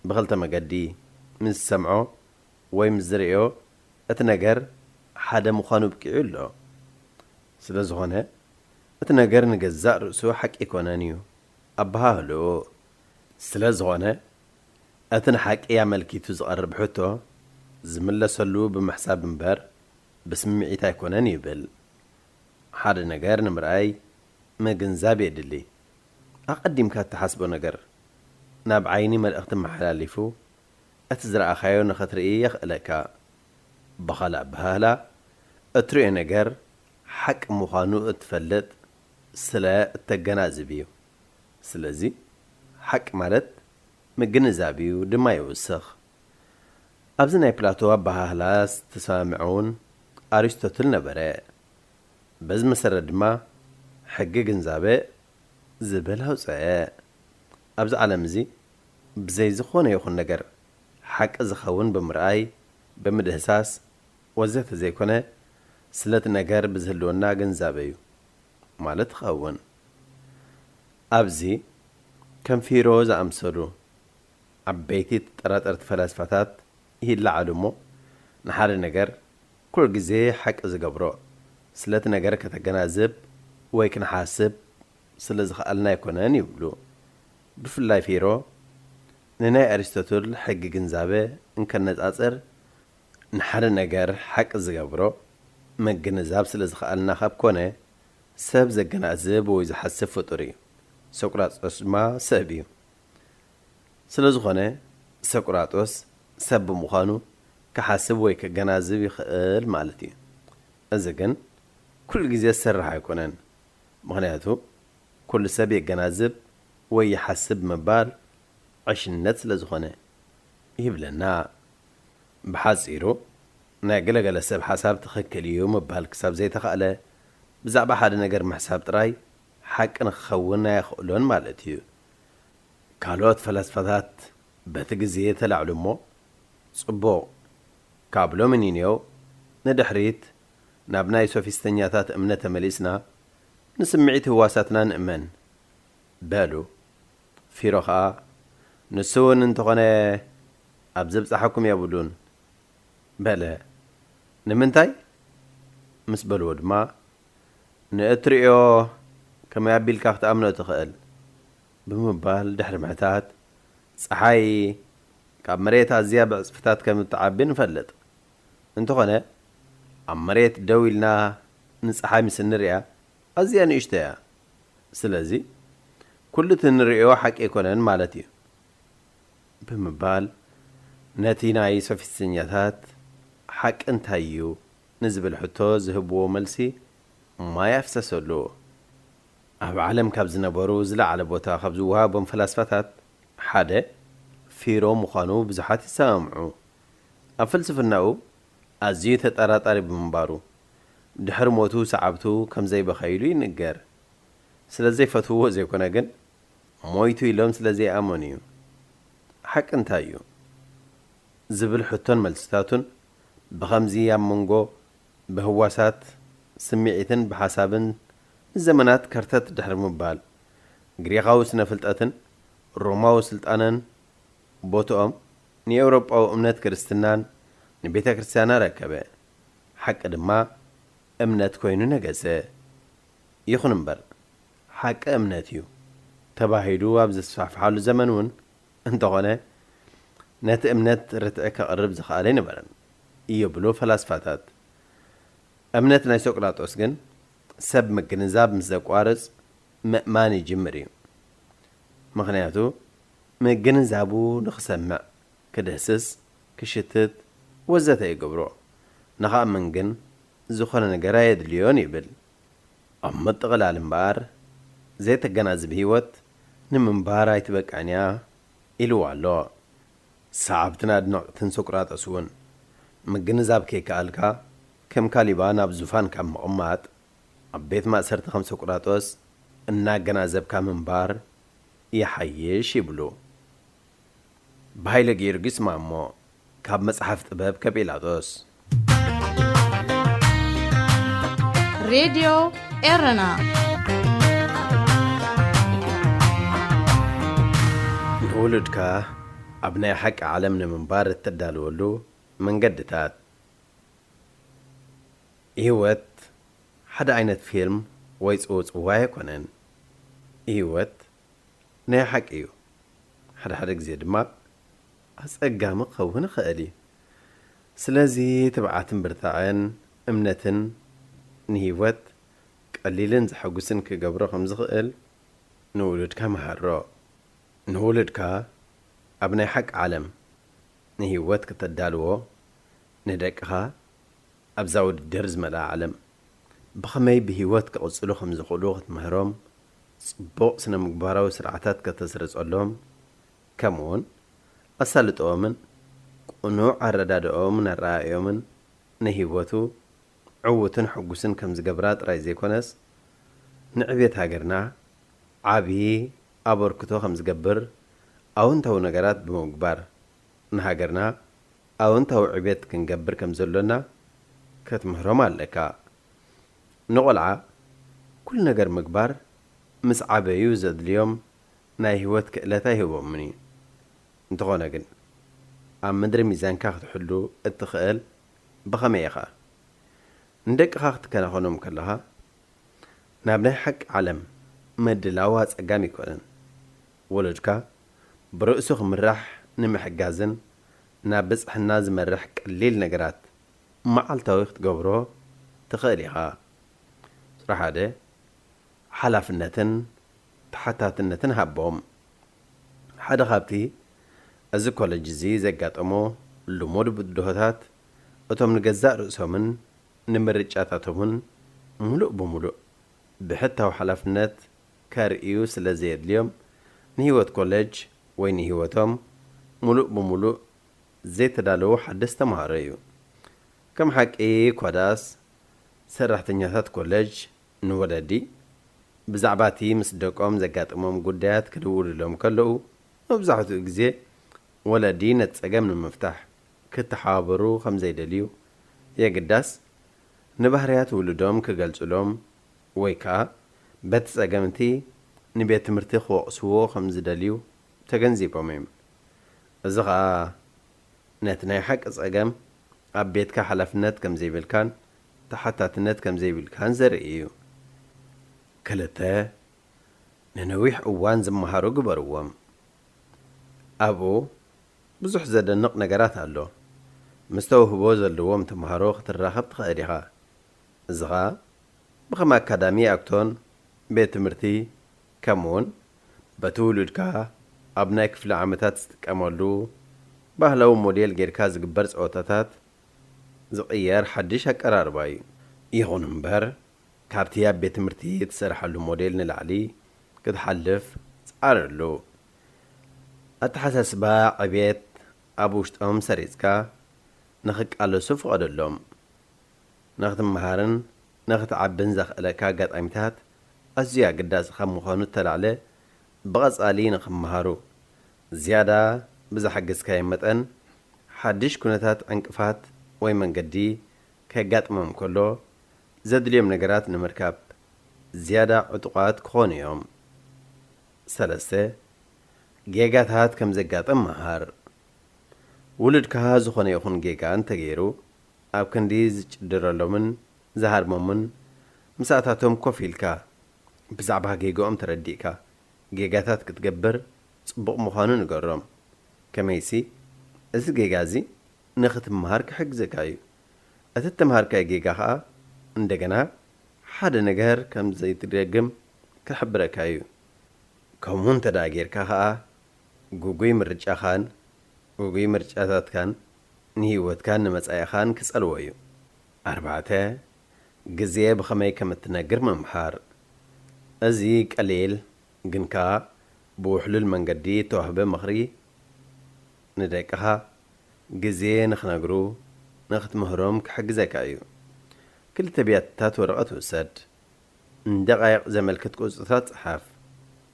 ብኽልተ መገዲ ምስ ዝሰምዖ ወይ ምስ ዝርእዮ እቲ ነገር ሓደ ምዃኑ ኣብቂዑ ኣሎ። ስለ ዝኾነ እቲ ነገር ንገዛእ ርእሱ ሓቂ ኣይኮነን እዩ ኣበሃህልኡ። ስለ ዝኾነ እቲ ንሓቂ ኣመልኪቱ ዝቐርብ ሕቶ ዝምለሰሉ ብምሕሳብ እምበር ብስምዒት ኣይኮነን ይብል። ሓደ ነገር ንምርኣይ ምግንዛብ የድሊ። ኣቐዲምካ እትሓስቦ ነገር ናብ ዓይኒ መልእኽቲ መሓላሊፉ እቲ ዝረኣኻዮ ንኽትርኢ የኽእለካ። ብኻልእ ኣበሃህላ እትርእዮ ነገር ሓቂ ምዃኑ እትፈልጥ ስለ እተገናዝብ እዩ። ስለዚ ሓቂ ማለት ምግንዛብ እዩ ድማ ይውስኽ። ኣብዚ ናይ ፕላቶ ኣበሃህላ ዝተሰማምዐ እውን ኣሪስቶትል ነበረ። በዚ መሰረት ድማ ሕጊ ግንዛበ ዝብል ኣውፀአ። ኣብዚ ዓለም እዚ ብዘይ ዝኾነ ይኹን ነገር ሓቂ ዝኸውን ብምርኣይ፣ ብምድህሳስ ወዘተ ዘይኮነ ስለቲ ነገር ብዝህልወና ግንዛበ እዩ ማለት ትኸውን። ኣብዚ ከም ፊሮ ዝኣምሰሉ ዓበይቲ ተጠራጠርቲ ፈላስፋታት ይለዓሉ እሞ ንሓደ ነገር ኩሉ ግዜ ሓቂ ዝገብሮ ስለቲ ነገር ከተገናዝብ ወይ ክንሓስብ ስለ ዝኸኣልና ኣይኮነን ይብሉ። ብፍላይ ፊሮ ንናይ ኣሪስቶትል ሕጊ ግንዛበ እንከነጻጽር ንሓደ ነገር ሓቂ ዝገብሮ ምግንዛብ ስለ ዝኸኣልና ካብ ኮነ ሰብ ዘገናዝብ ወይ ዝሓስብ ፍጡር እዩ። ሶቅራጦስ ድማ ሰብ እዩ። ስለ ዝኾነ ሰቁራጦስ ሰብ ብምዃኑ ክሓስብ ወይ ከገናዝብ ይኽእል ማለት እዩ። እዚ ግን ኩሉ ግዜ ዝሰርሕ ኣይኮነን። ምኽንያቱ ኩሉ ሰብ የገናዝብ ወይ ይሓስብ ምባል ዕሽነት ስለ ዝኾነ ይብለና። ብሓጺሩ ናይ ገለገለ ሰብ ሓሳብ ትኽክል እዩ ምባል ክሳብ ዘይተኻእለ ብዛዕባ ሓደ ነገር ምሕሳብ ጥራይ ሓቂ ንክኸውን ኣየኽእሎን ማለት እዩ። ካልኦት ፈላስፋታት በቲ ግዜ ተላዕሉ እሞ፣ ጽቡቕ፣ ካብ ሎሚ ንንየው ንድሕሪት ናብ ናይ ሶፊስተኛታት እምነት ተመሊስና ንስምዒት ህዋሳትና ንእመን በሉ። ፊሮ ኸኣ፣ ንሱ እውን እንተኾነ ኣብ ዘብጽሓኩም የብሉን በለ። ንምንታይ? ምስ በልዎ ድማ፣ ንእትርእዮ ከመይ ኣቢልካ ክትኣምኖ ትኽእል? ብምባል ድሕሪ ምሕታት፣ ጸሓይ ካብ መሬት ኣዝያ ብዕጽፍታት ከም እትዓቢ ንፈልጥ። እንተኾነ፣ ኣብ መሬት ደው ኢልና ንጸሓይ ምስ እንርእያ ኣዝያ ንእሽቶ እያ። ስለዚ፣ ኩሉ እቲ ንርእዮ ሓቂ ኣይኮነን ማለት እዩ። ብምባል ነቲ ናይ ሶፊስተኛታት ሓቂ እንታይ እዩ ንዝብል ሕቶ ዝህብዎ መልሲ ማይ ኣፍሰሰሉ። ኣብ ዓለም ካብ ዝነበሩ ዝለዓለ ቦታ ካብ ዝወሃቦም ፈላስፋታት ሓደ ፊሮ ምዃኑ ብዙሓት ይሰማምዑ። ኣብ ፍልስፍናኡ ኣዝዩ ተጠራጣሪ ብምንባሩ፣ ድሕሪ ሞቱ ሰዓብቱ ከም ዘይበኸይሉ ይንገር። ስለ ዘይፈትውዎ ዘይኮነ ግን፣ ሞይቱ ኢሎም ስለ ዘይኣመኑ እዩ። ሓቂ እንታይ እዩ? ዝብል ሕቶን መልስታቱን ብኸምዚ ኣብ መንጎ ብህዋሳት ስምዒትን ብሓሳብን ንዘመናት ከርተት ድሕሪ ምባል፣ ግሪኻዊ ስነ ፍልጠትን ሮማዊ ስልጣነን ቦትኦም ንኤውሮጳዊ እምነት ክርስትናን ንቤተ ክርስቲያና ረከበ። ሓቂ ድማ እምነት ኮይኑ ነገሰ። ይኹን እምበር፣ ሓቂ እምነት እዩ ተባሂሉ ኣብ ዘስፋሕፍሓሉ ዘመን እውን እንተኾነ፣ ነቲ እምነት ርትዒ ከቕርብ ዝኸኣለ ኣይነበረን ይብሉ ፈላስፋታት። እምነት ናይ ሶቅራጦስ ግን ሰብ ምግንዛብ ምስ ዘቋርጽ ምእማን ይጅምር እዩ። ምኽንያቱ ምግንዛቡ ንኽሰምዕ፣ ክድህስስ፣ ክሽትት ወዘተ ይገብሮ። ንኽኣምን ግን ዝኾነ ነገር ኣየድልዮን ይብል። ኣብ ምጥቕላል እምበኣር፣ ዘይተገናዝብ ህይወት ንምንባር ኣይትበቅዕን እያ ኢልዋ ኣሎ። ሰዓብትን ኣድነቕትን ሶቅራጠስ እውን፣ ምግንዛብ ከይከኣልካ ከም ካሊባ ናብ ዙፋን ካብ ምቕማጥ፣ ኣብ ቤት ማእሰርቲ ከም ሶቅራጦስ እናገናዘብካ ምንባር ይሓይሽ ይብሉ። ብሃይለ ጊዮርጊስ ማሞ፣ ካብ መጽሓፍ ጥበብ ከጲላጦስ። ሬድዮ ኤረና። ንውሉድካ ኣብ ናይ ሓቂ ዓለም ንምንባር እተዳልወሉ መንገድታት። ህይወት ሓደ ዓይነት ፊልም ወይ ጽውጽዋይ ኣይኮነን። ህይወት ናይ ሓቂ እዩ። ሓደ ሓደ ግዜ ድማ ኣጸጋሚ ክኸውን ይኽእል እዩ። ስለዚ ትብዓትን ብርታዐን እምነትን ንህይወት ቀሊልን ዘሐጉስን ክገብሮ ከም ዝኽእል ንውሉድካ መሃሮ። ንውሉድካ ኣብ ናይ ሓቂ ዓለም ንህይወት ክተዳልዎ፣ ንደቅኻ ኣብዛ ውድድር ዝመልኣ ዓለም ብኸመይ ብህይወት ክቕጽሉ ከም ዝኽእሉ ክትምህሮም፣ ጽቡቕ ስነ ምግባራዊ ስርዓታት ከተስርጸሎም፣ ከምኡውን ኣሳልጦኦምን ቅኑዕ ኣረዳድኦምን ኣረኣእዮምን ንህይወቱ ዕዉትን ሕጉስን ከም ዝገብራ ጥራይ ዘይኮነስ፣ ንዕቤት ሃገርና ዓቢ ኣበርክቶ ከም ዝገብር ኣውንታዊ ነገራት ብምግባር ንሃገርና ኣውንታዊ ዕቤት ክንገብር ከም ዘሎና ከትምህሮም ኣለካ። ንቆልዓ ኩሉ ነገር ምግባር ምስ ዓበዩ ዘድልዮም ናይ ህይወት ክእለት ኣይህቦምን እዩ። እንተኾነ ግን ኣብ ምድሪ ሚዛንካ ክትሕሉ እትኽእል ብኸመይ ኢኻ? ንደቅኻ ክትከናኸኖም ከለኻ ናብ ናይ ሓቂ ዓለም ምድላው ኣጸጋሚ ኣይኮነን። ወለድካ ብርእሱ ክምራሕ ንምሕጋዝን ናብ ብጽሕና ዝመርሕ ቀሊል ነገራት መዓልታዊ ክትገብሮ ትኽእል ኢኻ። ቁጽሪ ሓደ፣ ሓላፍነትን ተሓታትነትን ሃቦም። ሓደ ካብቲ እዚ ኮለጅ እዚ ዘጋጠሞ ልሙድ ብድሆታት፣ እቶም ንገዛእ ርእሶምን ንምርጫታቶምን ምሉእ ብምሉእ ብሕታዊ ሓላፍነት ከርእዩ ስለ ዘየድልዮም፣ ንህይወት ኮለጅ ወይ ንህይወቶም ምሉእ ብምሉእ ዘይተዳለዉ ሓደስቲ ተምሃሮ እዩ። ከም ሓቂ እኳ ደኣስ፣ ሰራሕተኛታት ኮለጅ ንወለዲ ብዛዕባ እቲ ምስ ደቆም ዘጋጥሞም ጉዳያት ክድውሉሎም ከለዉ፣ መብዛሕትኡ ግዜ ወለዲ ነቲ ጸገም ንምፍታሕ ክተሓባበሩ ከም ዘይደልዩ፣ የግዳስ ንባህርያት ውሉዶም ክገልጹሎም ወይ ከኣ በቲ ጸገም እቲ ንቤት ትምህርቲ ክወቕስዎ ከም ዝደልዩ ተገንዚቦም እዮም። እዚ ኸኣ ነቲ ናይ ሓቂ ጸገም ኣብ ቤትካ ሓላፍነት ከም ዘይብልካን ተሓታትነት ከም ዘይብልካን ዘርኢ እዩ። ክልተ፣ ንነዊሕ እዋን ዝመሃሩ ግበርዎም። ኣብኡ ብዙሕ ዘደንቕ ነገራት ኣሎ። ምስ ተውህቦ ዘለዎም ተምሃሮ ክትራኸብ ትኽእል ኢኻ። እዚ ኸኣ ብኸም ኣካዳሚ ኣክቶን ቤት ትምህርቲ ከምኡውን በቲ ውሉድካ ኣብ ናይ ክፍለ ዓመታት ዝጥቀመሉ ባህላዊ ሞዴል ጌርካ ዝግበር ጸወታታት ዝቕየር ሓድሽ ኣቀራርባ እዩ። ይኹን እምበር፣ ካብቲ ኣብ ቤት ትምህርቲ እትሰርሓሉ ሞዴል ንላዕሊ ክትሓልፍ ጻረሉ። ኣተሓሳስባ ዕቤት ኣብ ውሽጦም ሰሪጽካ ንኽቃለሱ ፍቐደሎም። ንኽትመሃርን ንኽትዓብን ዘኽእለካ ኣጋጣሚታት ኣዝዩ ኣገዳሲ ካብ ምዃኑ እተላዕለ፣ ብቐጻሊ ንኽመሃሩ ዝያዳ ብዝሓገዝካዮም መጠን፣ ሓድሽ ኩነታት ዕንቅፋት ወይ መንገዲ ከጋጥሞም ከሎ፣ ዘድልዮም ነገራት ንምርካብ ዝያዳ ዕጡቓት ክኾኑ እዮም። ሰለስተ፣ ጌጋታት ከም ዘጋጥም መሃር። ውሉድካ ዝኾነ ይኹን ጌጋ እንተገይሩ፣ ኣብ ክንዲ ዝጭድረሎምን ዝሃርሞምን፣ ምሳእታቶም ኮፍ ኢልካ ብዛዕባ ጌጋኦም ተረዲእካ፣ ጌጋታት ክትገብር ጽቡቕ ምዃኑ ንገሮም። ከመይሲ፣ እዚ ጌጋ እዚ ንኽትመሃር ክሕግዘካ እዩ። እቲ እተምሃርካዮ ጌጋ ኸኣ እንደገና ሓደ ነገር ከም ዘይትደግም ክሕብረካ እዩ። ከምኡ እንተ ደኣ ጌርካ ኸኣ፣ ግጉይ ምርጫኻን ግጉይ ምርጫታትካን ንህይወትካን ንመጻኢኻን ክጸልዎ እዩ። ኣርባዕተ፣ ግዜ ብኸመይ ከም እትነግር ምምሃር። እዚ ቀሊል ግን ከኣ ብውሕሉል መንገዲ እተዋህበ ምኽሪ ንደቅኻ ግዜ ንኽነግሩ ንኽትምህሮም ክሕግዘካ እዩ። ክልተ ብያትታት ወረቐት ውሰድ። ንደቓይቕ ዘመልክት ቁጽርታት ጽሓፍ።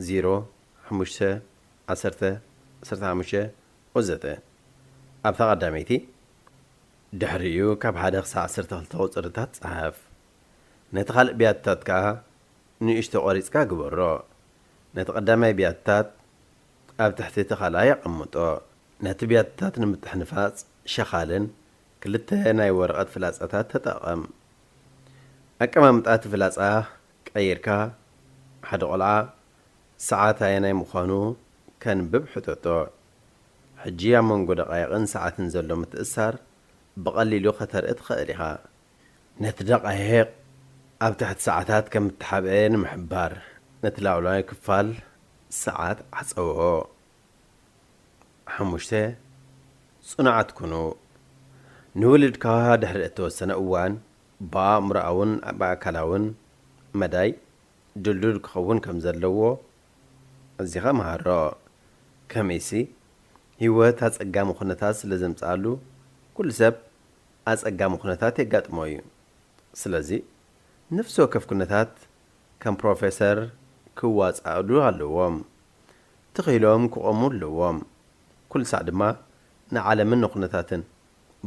ዜሮ፣ ሓሙሽተ፣ ዓሰርተ፣ ዓሰርተ ሓሙሽተ ወዘተ። ኣብታ ቀዳመይቲ፣ ድሕሪኡ ካብ ሓደ ክሳዕ ዓሰርተ ክልተ ቁጽርታት ጽሓፍ። ነቲ ካልእ ብያትታት ከኣ ንእሽቶ ቆሪጽካ ግበሮ። ነቲ ቀዳማይ ብያትታት ኣብ ትሕቲ እቲ ካልኣይ ኣቐምጦ። ነቲ ብያትታት ንምትሕንፋጽ ሸኻልን ክልተ ናይ ወረቐት ፍላጻታት ተጠቐም። ኣቀማምጣ እቲ ፍላጻ ቀይርካ፣ ሓደ ቆልዓ ሰዓት ኣየናይ ምዃኑ ከንብብ ሕተቶ። ሕጂ ኣብ መንጎ ደቓይቕን ሰዓትን ዘሎ ምትእስሳር ብቐሊሉ ከተርኢ ትኽእል ኢኻ። ነቲ ደቓይቕ ኣብ ትሕቲ ሰዓታት ከም እተሓብአ ንምሕባር፣ ነቲ ላዕለዋይ ክፋል ሰዓት ዓጸዎ። ሓሙሽተ፣ ጽኑዓት ኩኑ። ንውሉድካ ድሕሪ እተወሰነ እዋን ብኣእምሮኣውን ብኣካላውን መዳይ ድልዱል ክኸውን ከም ዘለዎ ኣዚኻ መሃሮ። ከመይሲ፣ ህይወት ኣጸጋሚ ኩነታት ስለ ዘምጽኣሉ፣ ኩሉ ሰብ ኣጸጋሚ ኩነታት የጋጥሞ እዩ። ስለዚ፣ ነፍሲ ወከፍ ኩነታት ከም ፕሮፌሰር ክዋጻእሉ ኣለዎም። ትኽ ኢሎም ክቖሙ ኣለዎም። ኩሉ ሳዕ ድማ ንዓለምን ንኹነታትን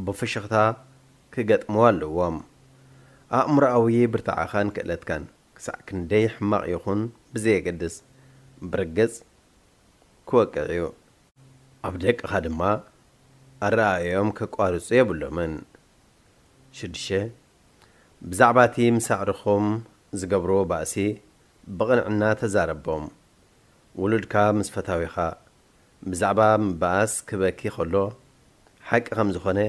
ብፍሽኽታ ክገጥምዋ ኣለዎም። ኣእምሮኣዊ ብርታዐኻን ክእለትካን ክሳዕ ክንደይ ሕማቕ ይኹን ብዘየገድስ፣ ብርግጽ ክወቅዕ እዩ። ኣብ ደቅኻ ድማ ኣረኣእዮም ከቋርጹ የብሎምን። ሽዱሽተ፣ ብዛዕባ እቲ ምስ ኣዕሩኽኩም ዝገብርዎ ባእሲ ብቕንዕና ተዛረቦም። ውሉድካ ምስ ፈታዊኻ ብዛዕባ ምብኣስ ክበኪ ከሎ፣ ሓቂ ከም ዝኾነ፣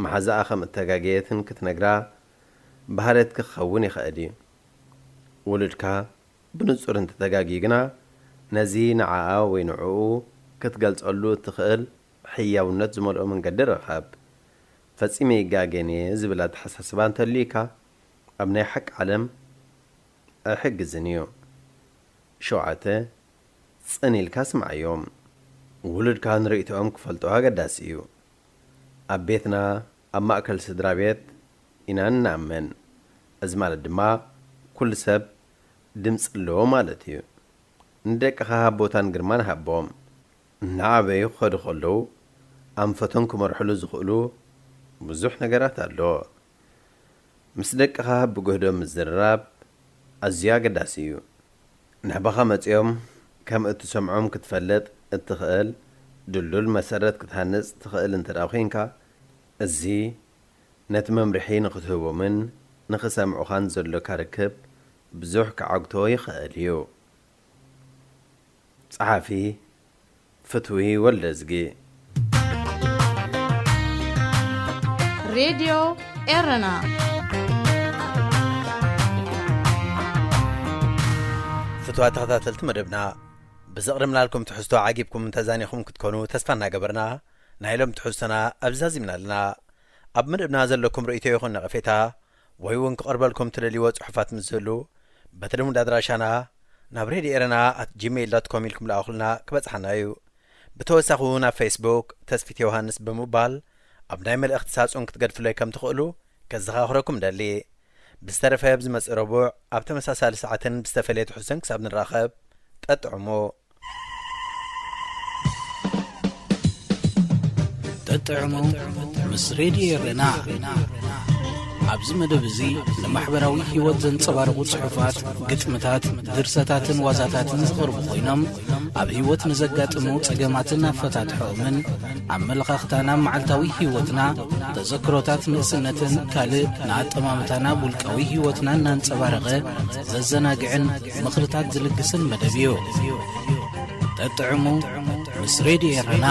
መሓዛኣ ከም እተጋገየትን ክትነግራ ባህርያትኪ ክኸውን ይኽእል እዩ። ውሉድካ ብንጹር እንተተጋግዩ ግና፣ ነዚ ንዓኣ ወይ ንዕኡ ክትገልጸሉ እትኽእል ሕያውነት ዝመልኦ መንገዲ ርኸብ። "ፈጺመ ይጋገን እየ" ዝብል ኣተሓሳስባ እንተልዩካ፣ ኣብ ናይ ሓቂ ዓለም ኣይሕግዝን እዩ። ሸውዓተ፣ ጽን ኢልካ ስምዓዮም። ውሉድካ ንርእይቶኦም ክፈልጦ ኣገዳሲ እዩ። ኣብ ቤትና፣ ኣብ ማእከል ስድራ ቤት ኢና እንኣምን። እዚ ማለት ድማ፣ ኩሉ ሰብ ድምጺ ኣለዎ ማለት እዩ። ንደቅኻ ቦታን ግርማን ሃቦም። እናዓበዩ ክኸዱ ከለዉ፣ ኣንፈቶም ክመርሕሉ ዝኽእሉ ብዙሕ ነገራት ኣሎ። ምስ ደቅኻ ብግህዶ ምዝርራብ ኣዝዩ ኣገዳሲ እዩ። ናባኻ መጺኦም ከም እትሰምዖም ክትፈልጥ እትኽእል ድልዱል መሰረት ክትሃንጽ ትኽእል እንተ ደኣ ኾይንካ፣ እዚ ነቲ መምርሒ ንኽትህቦምን ንኽሰምዑኻን ዘሎካ ርክብ ብዙሕ ክዓግቶ ይኽእል እዩ። ጸሓፊ ፍትዊ ወልደዝጊ። ሬድዮ ኤረና። ፍትዋ ተኸታተልቲ መደብና፣ ብዘቕርብናልኩም ትሕዝቶ ዓጊብኩም ተዛኒኹም ክትኮኑ ተስፋ እናገበርና፣ ናይ ሎም ትሕዝቶና ኣብዛዚምና ኣለና። ኣብ መደብና ዘለኩም ርእይቶ ይኹን ነቐፌታ፣ ወይ እውን ክቐርበልኩም ትደልይዎ ጽሑፋት ምስ ዝህሉ፣ በቲ ልሙድ ኣድራሻና ናብ ሬድዮ ኤረና ኣት ጂሜይል ዶት ኮም ኢልኩም ለኣኹልና ክበጽሓና እዩ። ብተወሳኺ እውን ኣብ ፌስቡክ ተስፊት ዮሃንስ ብምባል ኣብ ናይ መልእኽቲ ሳጹን ክትገድፍለይ ከም ትኽእሉ ከዘኻኽረኩም ደሊ። ብዝተረፈ ኣብ ዝመጽእ ረቡዕ ኣብ ተመሳሳሊ ሰዓትን ብዝተፈለየ ትሕዝቶን ክሳብ ንራኸብ፣ ጠጥዕሙ። ጠጥዕሙ ምስ ሬድዮ ኤረና። ኣብዚ መደብ እዚ ንማሕበራዊ ህይወት ዘንጸባርቑ ጽሑፋት፣ ግጥምታት፣ ድርሰታትን ዋዛታትን ዝቐርቡ ኮይኖም፣ ኣብ ህይወት ንዘጋጥሙ ጸገማትን ኣፈታትሖኦምን፣ ኣመለኻኽታና፣ መዓልታዊ ህይወትና፣ ተዘክሮታት ንእስነትን ካልእ ንኣጠማምታና ውልቃዊ ህይወትና እናንጸባረቐ ዘዘናግዕን ምኽርታት ዝልግስን መደብ እዩ። ጠጥዕሙ ምስ ሬድዮ ኤረና።